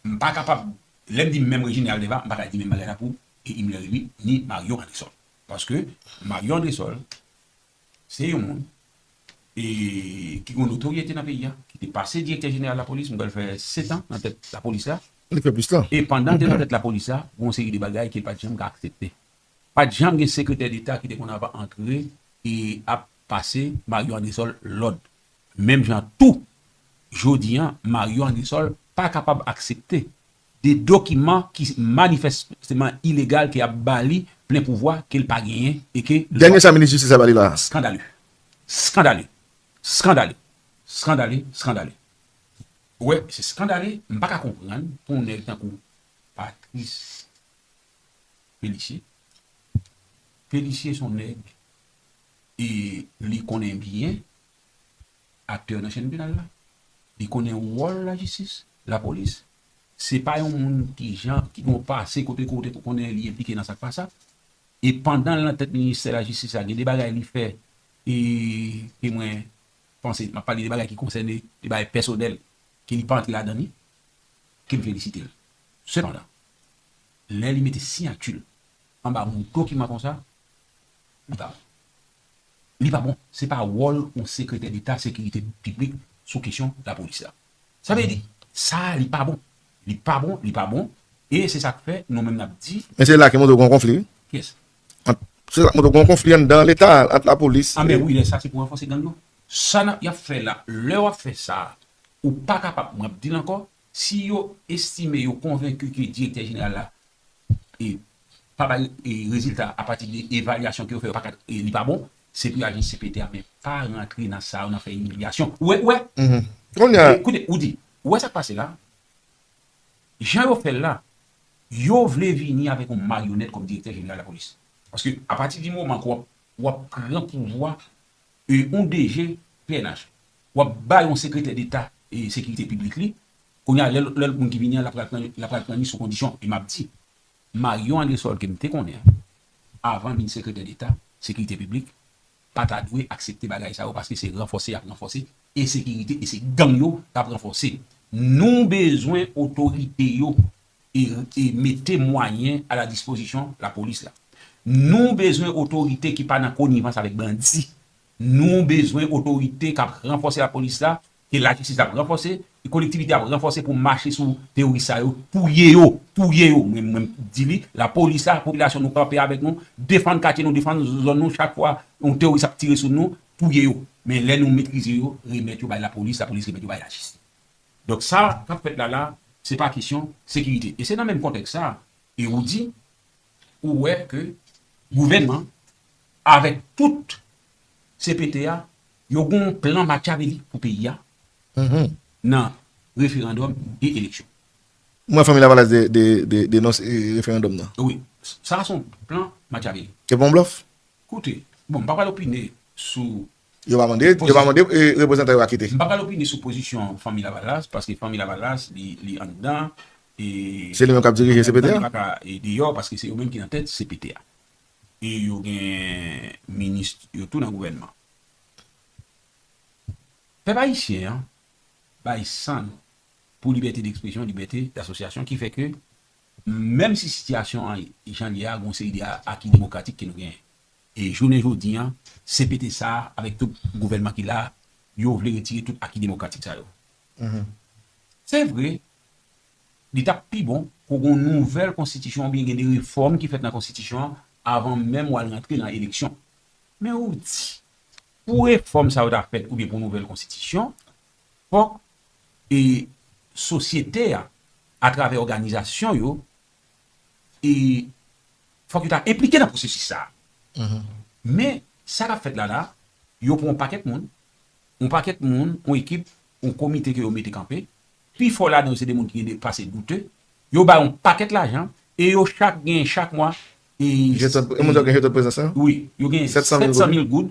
m pa kapab, lè m di menm Reginald Eva, m pa ka di menm bagay la pou e Himmler Réby ni Marion Andrésol. Paske Marion Andrésol, se yon moun e ki gen notoryete nan peyi a, ki te pase direktè jeneral lapolis, m pral fè sèt an nan tèt lapolis la. Li fè plis tan. E pandan l te nan tèt lapolis la, gen yon seri de bagay ke l pa t janm ka aksepte. Pa t janm gen sekretè deta ki te konn ap antre e ap pase Marion Andrésol lòd. Menm jan tou, jodi a, Marion Andrésol pa kapab aksepte de dokiman ki manifèsteman ilegal ke y ap ba li plen pouvwa ke l pa genyen e ke l Dènye sa minis jistis la ba li la. Skandale. Skandale. Skandale. Skandale. Skandale. Ou wè, se skandale. M pa ka konprann pou yon nèg tankou Patrice Pélissier. Pélissier se yon nèg e li konnen byen aktè nan chèn penal la. Li konnen wòl lajistis, lapolis. Se pa yon moun ki jan, ki gen yon pase kote kote pou konnen li enplike nan sa k pa sa. E pandan l nan tèt ministè lajistis la, gen de bagay li fè e ke mwen panse, m ap pale de bagay ki konsène, de bagay pèsonèl, ke li pa antre ladan li, ke m felisite l. Sepandan, lè li mete siyati l anba yon dokiman konsa, li pa bon. Li pa bon. Se pa wòl yon sekretè deta sekirite piblik sou kesyon lapolis la. Sa vle di, sa a, li pa bon. Li pa bon, li pa bon. E se sa k fè, nou menm n ap di. Men se la ki montre w gen yon konfli, wi. Kiyès? Ant, se la k montre w gen yon konfli anndan leta a, ant lapolis. A, men wi, lè sa se pou ranfòse gang yo. Sa n ap, y ap fè la, lè w ap fè sa, ou pa kapab, mwen ap di l ankò, si yo estime, yo konvenki ke direktè jeneral la e pa bay e rezilta apati de evalyasyon ke yo fè, yo pa ka, e li pa bon, se pou y al jwenn C P T a, men pa rantre nan sa yo, nan fè imilyasyon. Ou wè, ou wè? Kounye a, e, koute, ou di, ou wè sa k pase la? Jan yo fè l la, yo vle vini avèk yon maryonèt kòm direktè jeneral lapolis. Paske apati di moman ke w ap, w ap pran pouvwa e yon D G P N H, w ap bay yon sekretè deta e sekirite piblik li, kounye a lè, lè lòt moun ki vini an, l ap pral pran, l ap pral pran li sou kondisyon. E m ap di, Marion Andrésol ke m te konnen an, avan l vin sekretè deta sekirite piblik, pa ta dwe aksepte bagay sa yo, paske se ranfòse y ap ranfòse ensekirite e se gang yo k ap ranfòse. Nou bezwen otorite yo e, e mete mwayen a la dispozisyon lapolis la. Nou bezwen otorite ki pa nan konivans avèk bandi. Nou bezwen otorite k ap ranfòse lapolis la, ke lajistis ap ranfòse, e kolektivite ap ranfòse pou mache sou teworis sa yo, touye yo, touye yo. Mwen, mwen di li, lapolis la, popilasyon nou kanpe avèk nou, defann katye nou, defann zòn nou, chak fwa yon teworis ap tire sou nou, touye yo. Men lè nou metrize yo, remèt yo bay lapolis, lapolis remèt yo bay lajistis. Donk sa k ap fèt la la, se pa kesyon sekirite. E se nan menm kontèks sa, e ou di, ou wè ke gouvènman, avèk tout C P T a, yo gen yon plan Machiavelli pou peyi a nan referandòm e eleksyon. Mwen, Fanmi Lavalas de, de, de, denonse referandòm nan. Wi, sa se yon plan Machiavelli. Se pa yon blòf? Koute, bon, m pa pral opine sou Yo pa mande, yo pa mande e reprezantan yo a kite. M pa pral opine sou pozisyon Fanmi Lavalas, paske Fanmi Lavalas, li, li anndan, e Se li menm k ap dirije C P T a? Li pa ka, e, deyò, paske se yo menm ki nan tèt C P T a. E yo gen minis, yo tou nan gouvènman. Pèp ayisyen an bay san l pou libète dekspresyon, libète dasosyasyon, ki fè ke, menm si sitiyasyon an jan l ye a, gen yon seri de a-, aki demokratik ke nou genyen. E jounen jodi an, C P T sa a, avèk tout gouvènman ki la, yo vle retire tout aki demokratik sa yo. Se vre, li t ap pi bon pou gen yon nouvèl konstitisyon oubyen gen de refòm ki fèt nan konstitisyon an avan menm w al rantre nan eleksyon. Men ou di, pou refòm sa yo ta fèt oubyen pou nouvèl konstitisyon, fòk e sosyete a, atravè òganizasyon yo, e fòk yo ta enplike nan pwosesis sa a. Men, sa k ap fèt la la, yo pran yon pakèt moun, yon pakèt moun, yon ekip, yon komite ke yo mete kanpe, pifò ladan yo se de moun ki gen de pase doute, yo ba yo yon pakèt lajan, e yo chak gen chak mwa, e Jeton, e moun sa yo gen jeton prezans lan? Wi, yo gen sèt san mil goud. Sèt san mil goud.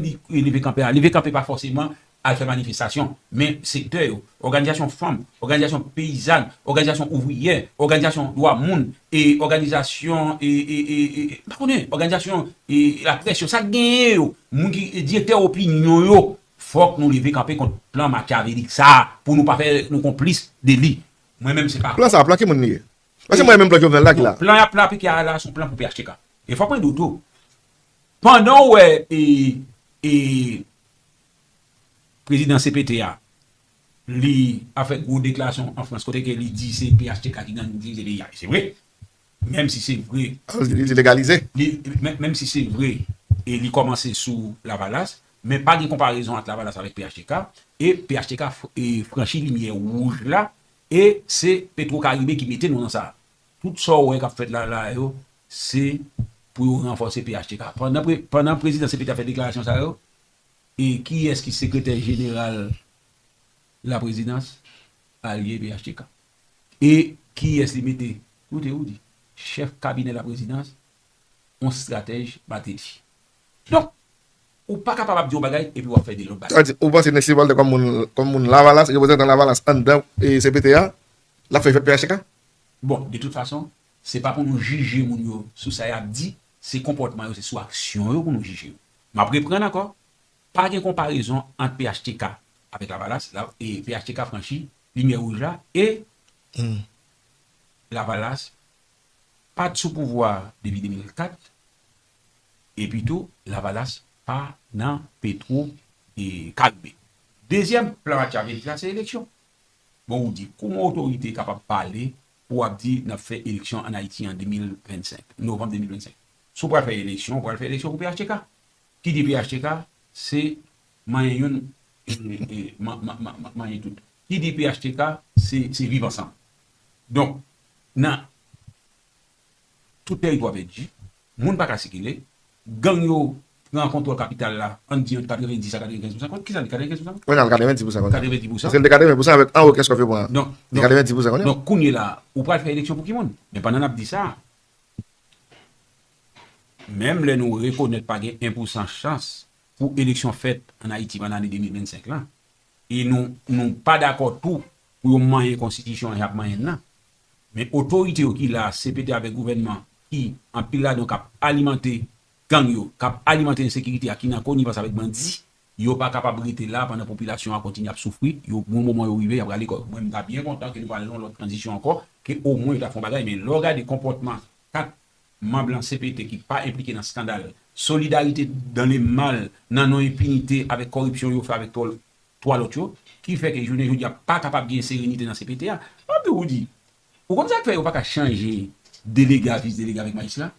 m di, e, leve kanpe a, leve kanpe pa fòseman al fè manifestasyon, men sektè yo, òganizasyon fanm, òganizasyon peyizàn, òganizasyon ouvriyè, òganizasyon dwa moun, e òganizasyon, e, e, e, e, m pa konnen, òganizasyon, e, laprès yo, sa k genyen yo, moun ki, e, direktè opinyon yo, fòk nou leve kanpe kont plan makyavelik sa a, pou nou pa fè nou konplis de li. Mwen menm, se pa. Plan sa, plan ki moun li ye? Paske mwen menm plan Jovenel la ki la. Plan y ap, plan aplike a la, se yon plan pou P H T K. E fòk mwen di w tou, pandan w wè, e, e, prezidan C P T a, li ap fè gwo deklarasyon an Frans, kote ke li di se P H T K ki gang dirije peyi a. Se vre. Menm si se vre. Li di legalize. Li, men-, menm si se vre, e li kòmanse sou Lavalas, men pa gen konparezon ant Lavalas avèk P H T K, e P H T K f-, e franchi limyè wouj la, e se Petro Caribe ki mete nou nan sa. Tout sa w wè k ap fèt la, la yo, se pou yo ranfòse P H T K. Pandan pre-, pandan prezidan C P T a fè deklarasyon sa yo, e kiyès ki sekretè jeneral laprezidans? Alye P H T K. E kiyès li mete? Koute, ou di, chèf kabinè laprezidans, yon estratèj Martelly. Donk, ou pa kapab ap di yon bagay epi w ap fè de lòt bagay. Sa vle di, ou panse Nancy Walter kòm moun, kòm moun Lavalas, reprezantan Lavalas anndan, e, C P T a, l ap fè jwèt P H T K? Bon, de tout fason, se pa pou nou jije moun yo sou sa y ap di, se konpòtman yo, se sou aksyon yo pou nou jije yo. M ap reprann ankò, pa gen konparezon ant P H T K avèk Lavalas, la, e P H T K franchi limyè wouj la, e Lavalas pa t sou pouvwa depi de mil kat, epi tou, Lavalas pa nan Petro e Karibe. Dezyèm plan Machiavelli la, se eleksyon. Bon, ou di, kòman otorite kapab pale pou w ap di n ap fè eleksyon ann Ayiti an de mil vennsenk, novanm de mil vennsenk? Si w pral fè eleksyon, w pral fè eleksyon pou P H T K. Ki di P H T K, se manyen youn, e, e, ma-, ma-, ma-, ma-, manyen tout. Ki di P H T K, se, se viv ansanm. Donk, nan tout tèritwa pèdi, moun pa ka sikile, gang yo pran kontwòl kapital la, ann di ant katrevenndis a katrevenkennz pousan. Kisa li, katrevennkennz pousan? Wi, nan katrevenndis pousan konsa. Katrevenndis pousan. Paske l te katreven pousan avèk anwo kès kòf yo pran an. Donk, li donk, katrevenndis pousan kounye a. Donk, kounye la, ou pral fè eleksyon pou ki moun? Men pandan n ap di sa, menm lè nou rekonèt pa gen en pousan chans pou eleksyon fèt ann Ayiti pandan ane de mil vennsenk la, e nou, nou pa dakò tou pou yo manyen konstitisyon an jan y ap manyen l lan. Men otorite yo ki la, C P T avèk gouvènman, ki anpil ladan yo k ap alimante gang yo, k ap alimante ensekirite a, ki nan konivans avèk bandi, yo pa kapab rete la pandan popilasyon an kontinye ap soufri. Yo, yon moman yo rive, y ap rale kò yo. Mwen, m ta byen kontan ke nou pral nan yon lòt tranzisyon ankò, ke omwen yo ta fè yon bagay. Men lè w gade konpòtman kat manm lan C P T ki pa enplike nan eskandal, solidarite dans le mal, nan non enpinite avèk kòripsyon yo fè avèk twa, twa lòt yo, ki fè ke jounen jodi a pa kapab gen serenite nan C P T a. M ap di w, Roody, ou konn sa k fè yo pa ka chanje delege a vis delege avèk majistra?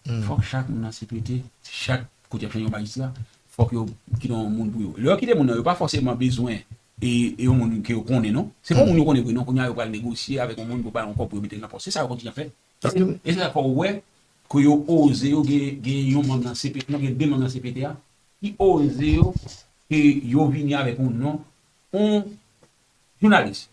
Fòk chak moun nan C P T, chak kote y ap chanje yon majistra, fòk yo kite yon moun pou yo. Lè yo kite moun nan, yo pa fòseman bezwen e, e yon moun ke yo konnen, non. Se pa yon moun yo konnen vre, non. Kounye a, yo pral negosye avèk yon moun pou bay yon kòb pou yo mete l nan pòs. Se sa yo kontinye ap fè. E se, e se sa fè w wè ke yo oze, yo gen, gen yon manm nan C P T, non, gen de manm nan C P T a, ki oze yo, ke yo vini avèk yon non, yon jounalis,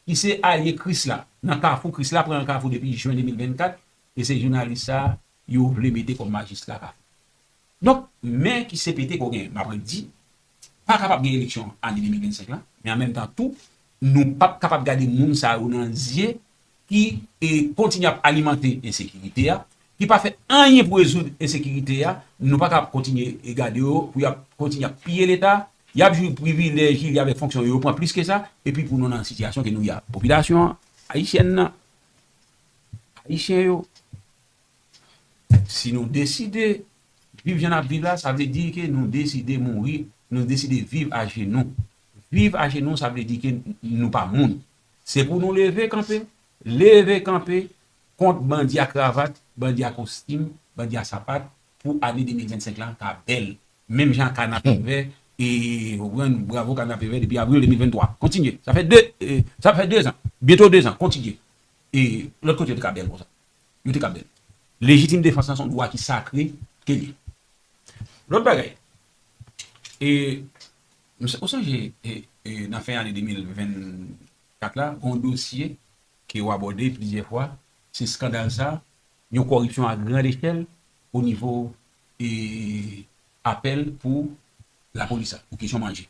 ki se alye Krisla, nan Kafou, Krisla pran nan Kafou depi jen de mil vennkat, e se jounalis sa a, yo vle mete kòm majistra Kafou. Donk, men ki C P T ke w genyen, m ap redi, pa kapab gen eleksyon ane de mil vennsenk la, men an menm tan tou, nou p ap kapab gade moun sa yo nan zye ki, e, kontinye ap alimante ensekirite a, ki pa fè anyen pou rezoud ensekirite a, nou pa kapab kontinye, e, gade yo pou y ap kontinye ap piye Leta, y ap jwi privilèj li avèk fonksyon yo, yo pran plis ke sa, epi pou nou nan sitiyasyon ke nou ye a. Popilasyon ayisyèn nan, Ayisyen yo, Si nou deside viv jan n ap viv la, sa vle di ke nou deside mouri, nou deside viv ajenou. Viv ajenou, sa vle di ke nou pa moun. Se pou nou leve kanpe, leve kanpe kont bandi a kravat, bandi a kostim, bandi a sapat, pou ane de mil vennsenk la ka bèl. Menm jan ak Kanapevè, e, ou konprann, bravo Kanapevè depi avril de mil venntwa. Kontinye. Sa fè de, e, sa fè de zan. Byento de zan. Kontinye. E lòt kote yo te ka bèl konsa. Yo te ka bèl. Lejitim defans lan se yon dwa ki sakre ke li ye. Lòt bagay, e, m s- ou sonje, e, e, nan fen ane de mil vennkat la, gen yon dosye ke yo abòde plizyè fwa, se eskandal sa, yon kòripsyon a grand echèl o nivo, e, apèl pou lapolis la, pou kesyon manje.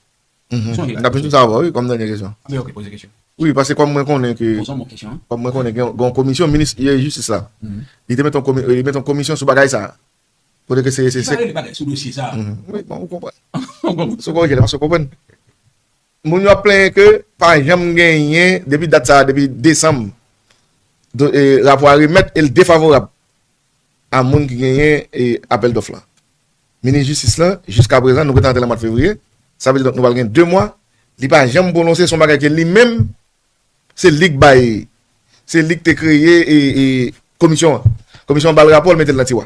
Ou sonje la? N ap jwenn sa avè w, wi, kòm dènye kesyon. Men ok, poze kesyon. Wi, paske kòm mwen konnen ke, poze yon bon kesyon. Kòm mwen konnen gen gen yon komisyon minis jistis la. Li te mete yon komi- li mete yon komisyon sou bagay sa. Kote ke se se Ki se bagay, bagay sou dosye sa? Wi, bon, ou konprann. Ou konprann? Se korije, paske ou konprann. Moun yo ap plenyen ke pa janm genyen, depi dat sa, depi desanm, do- e, rapò a remèt e l defavorab a moun ki genyen, e, apèl dòf lan. Minis jistis lan, jiska prezan, nou gentan antre nan mwa fevriye, sa vle di donk nou pral gen de mwa, li pa janm pwononse sou yon bagay ke li menm, se li k bay, se li k te kreye, e, e, komisyon an. Komisyon an ba l rapò l, mete l nan tiwa.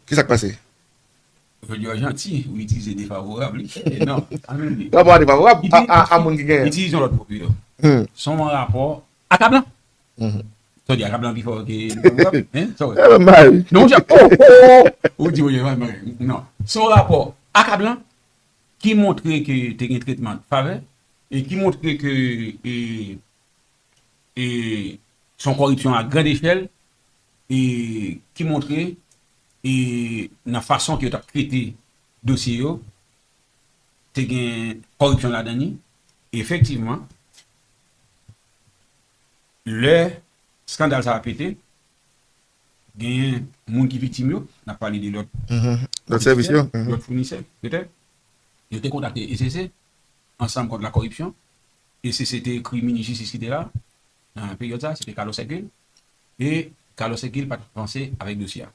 Kisa k pase? Jodi a w janti, ou itilize defavorab, wi. E non, ann di. Rapò a defavorab a, a, a moun ki genyen. Itilize yon lòt mo pito. Hmm. Se yon rapò akablan. Mhm. Sa w di, akablan pi fò ke defavorab, hein? Sa w di. Eh ben, mari. Non, jan, oh, oh, oh. Ou di, wi, wi, wi, non. Se yon rapò akablan ki montre ke te gen tretman favè e ki montre ke, e, e, se yon kòripsyon a grand echèl, e ki montre, e, nan fason ke yo t ap trete dosye yo, te gen kòripsyon ladan li. Efektivman, lè eskandal sa a pete, genyen moun ki viktim yo, n ap pale de lòt, mhm, lòt sèvis yo, mhm, lòt founisè, petèt, yo te kontakte E C C, Ansanm kont la kòripsyon, E C C te ekri minis jistis ki te la, nan peryòd sa, se te Carlos Hercule, e Carlos Hercule pa t avanse avèk dosye a.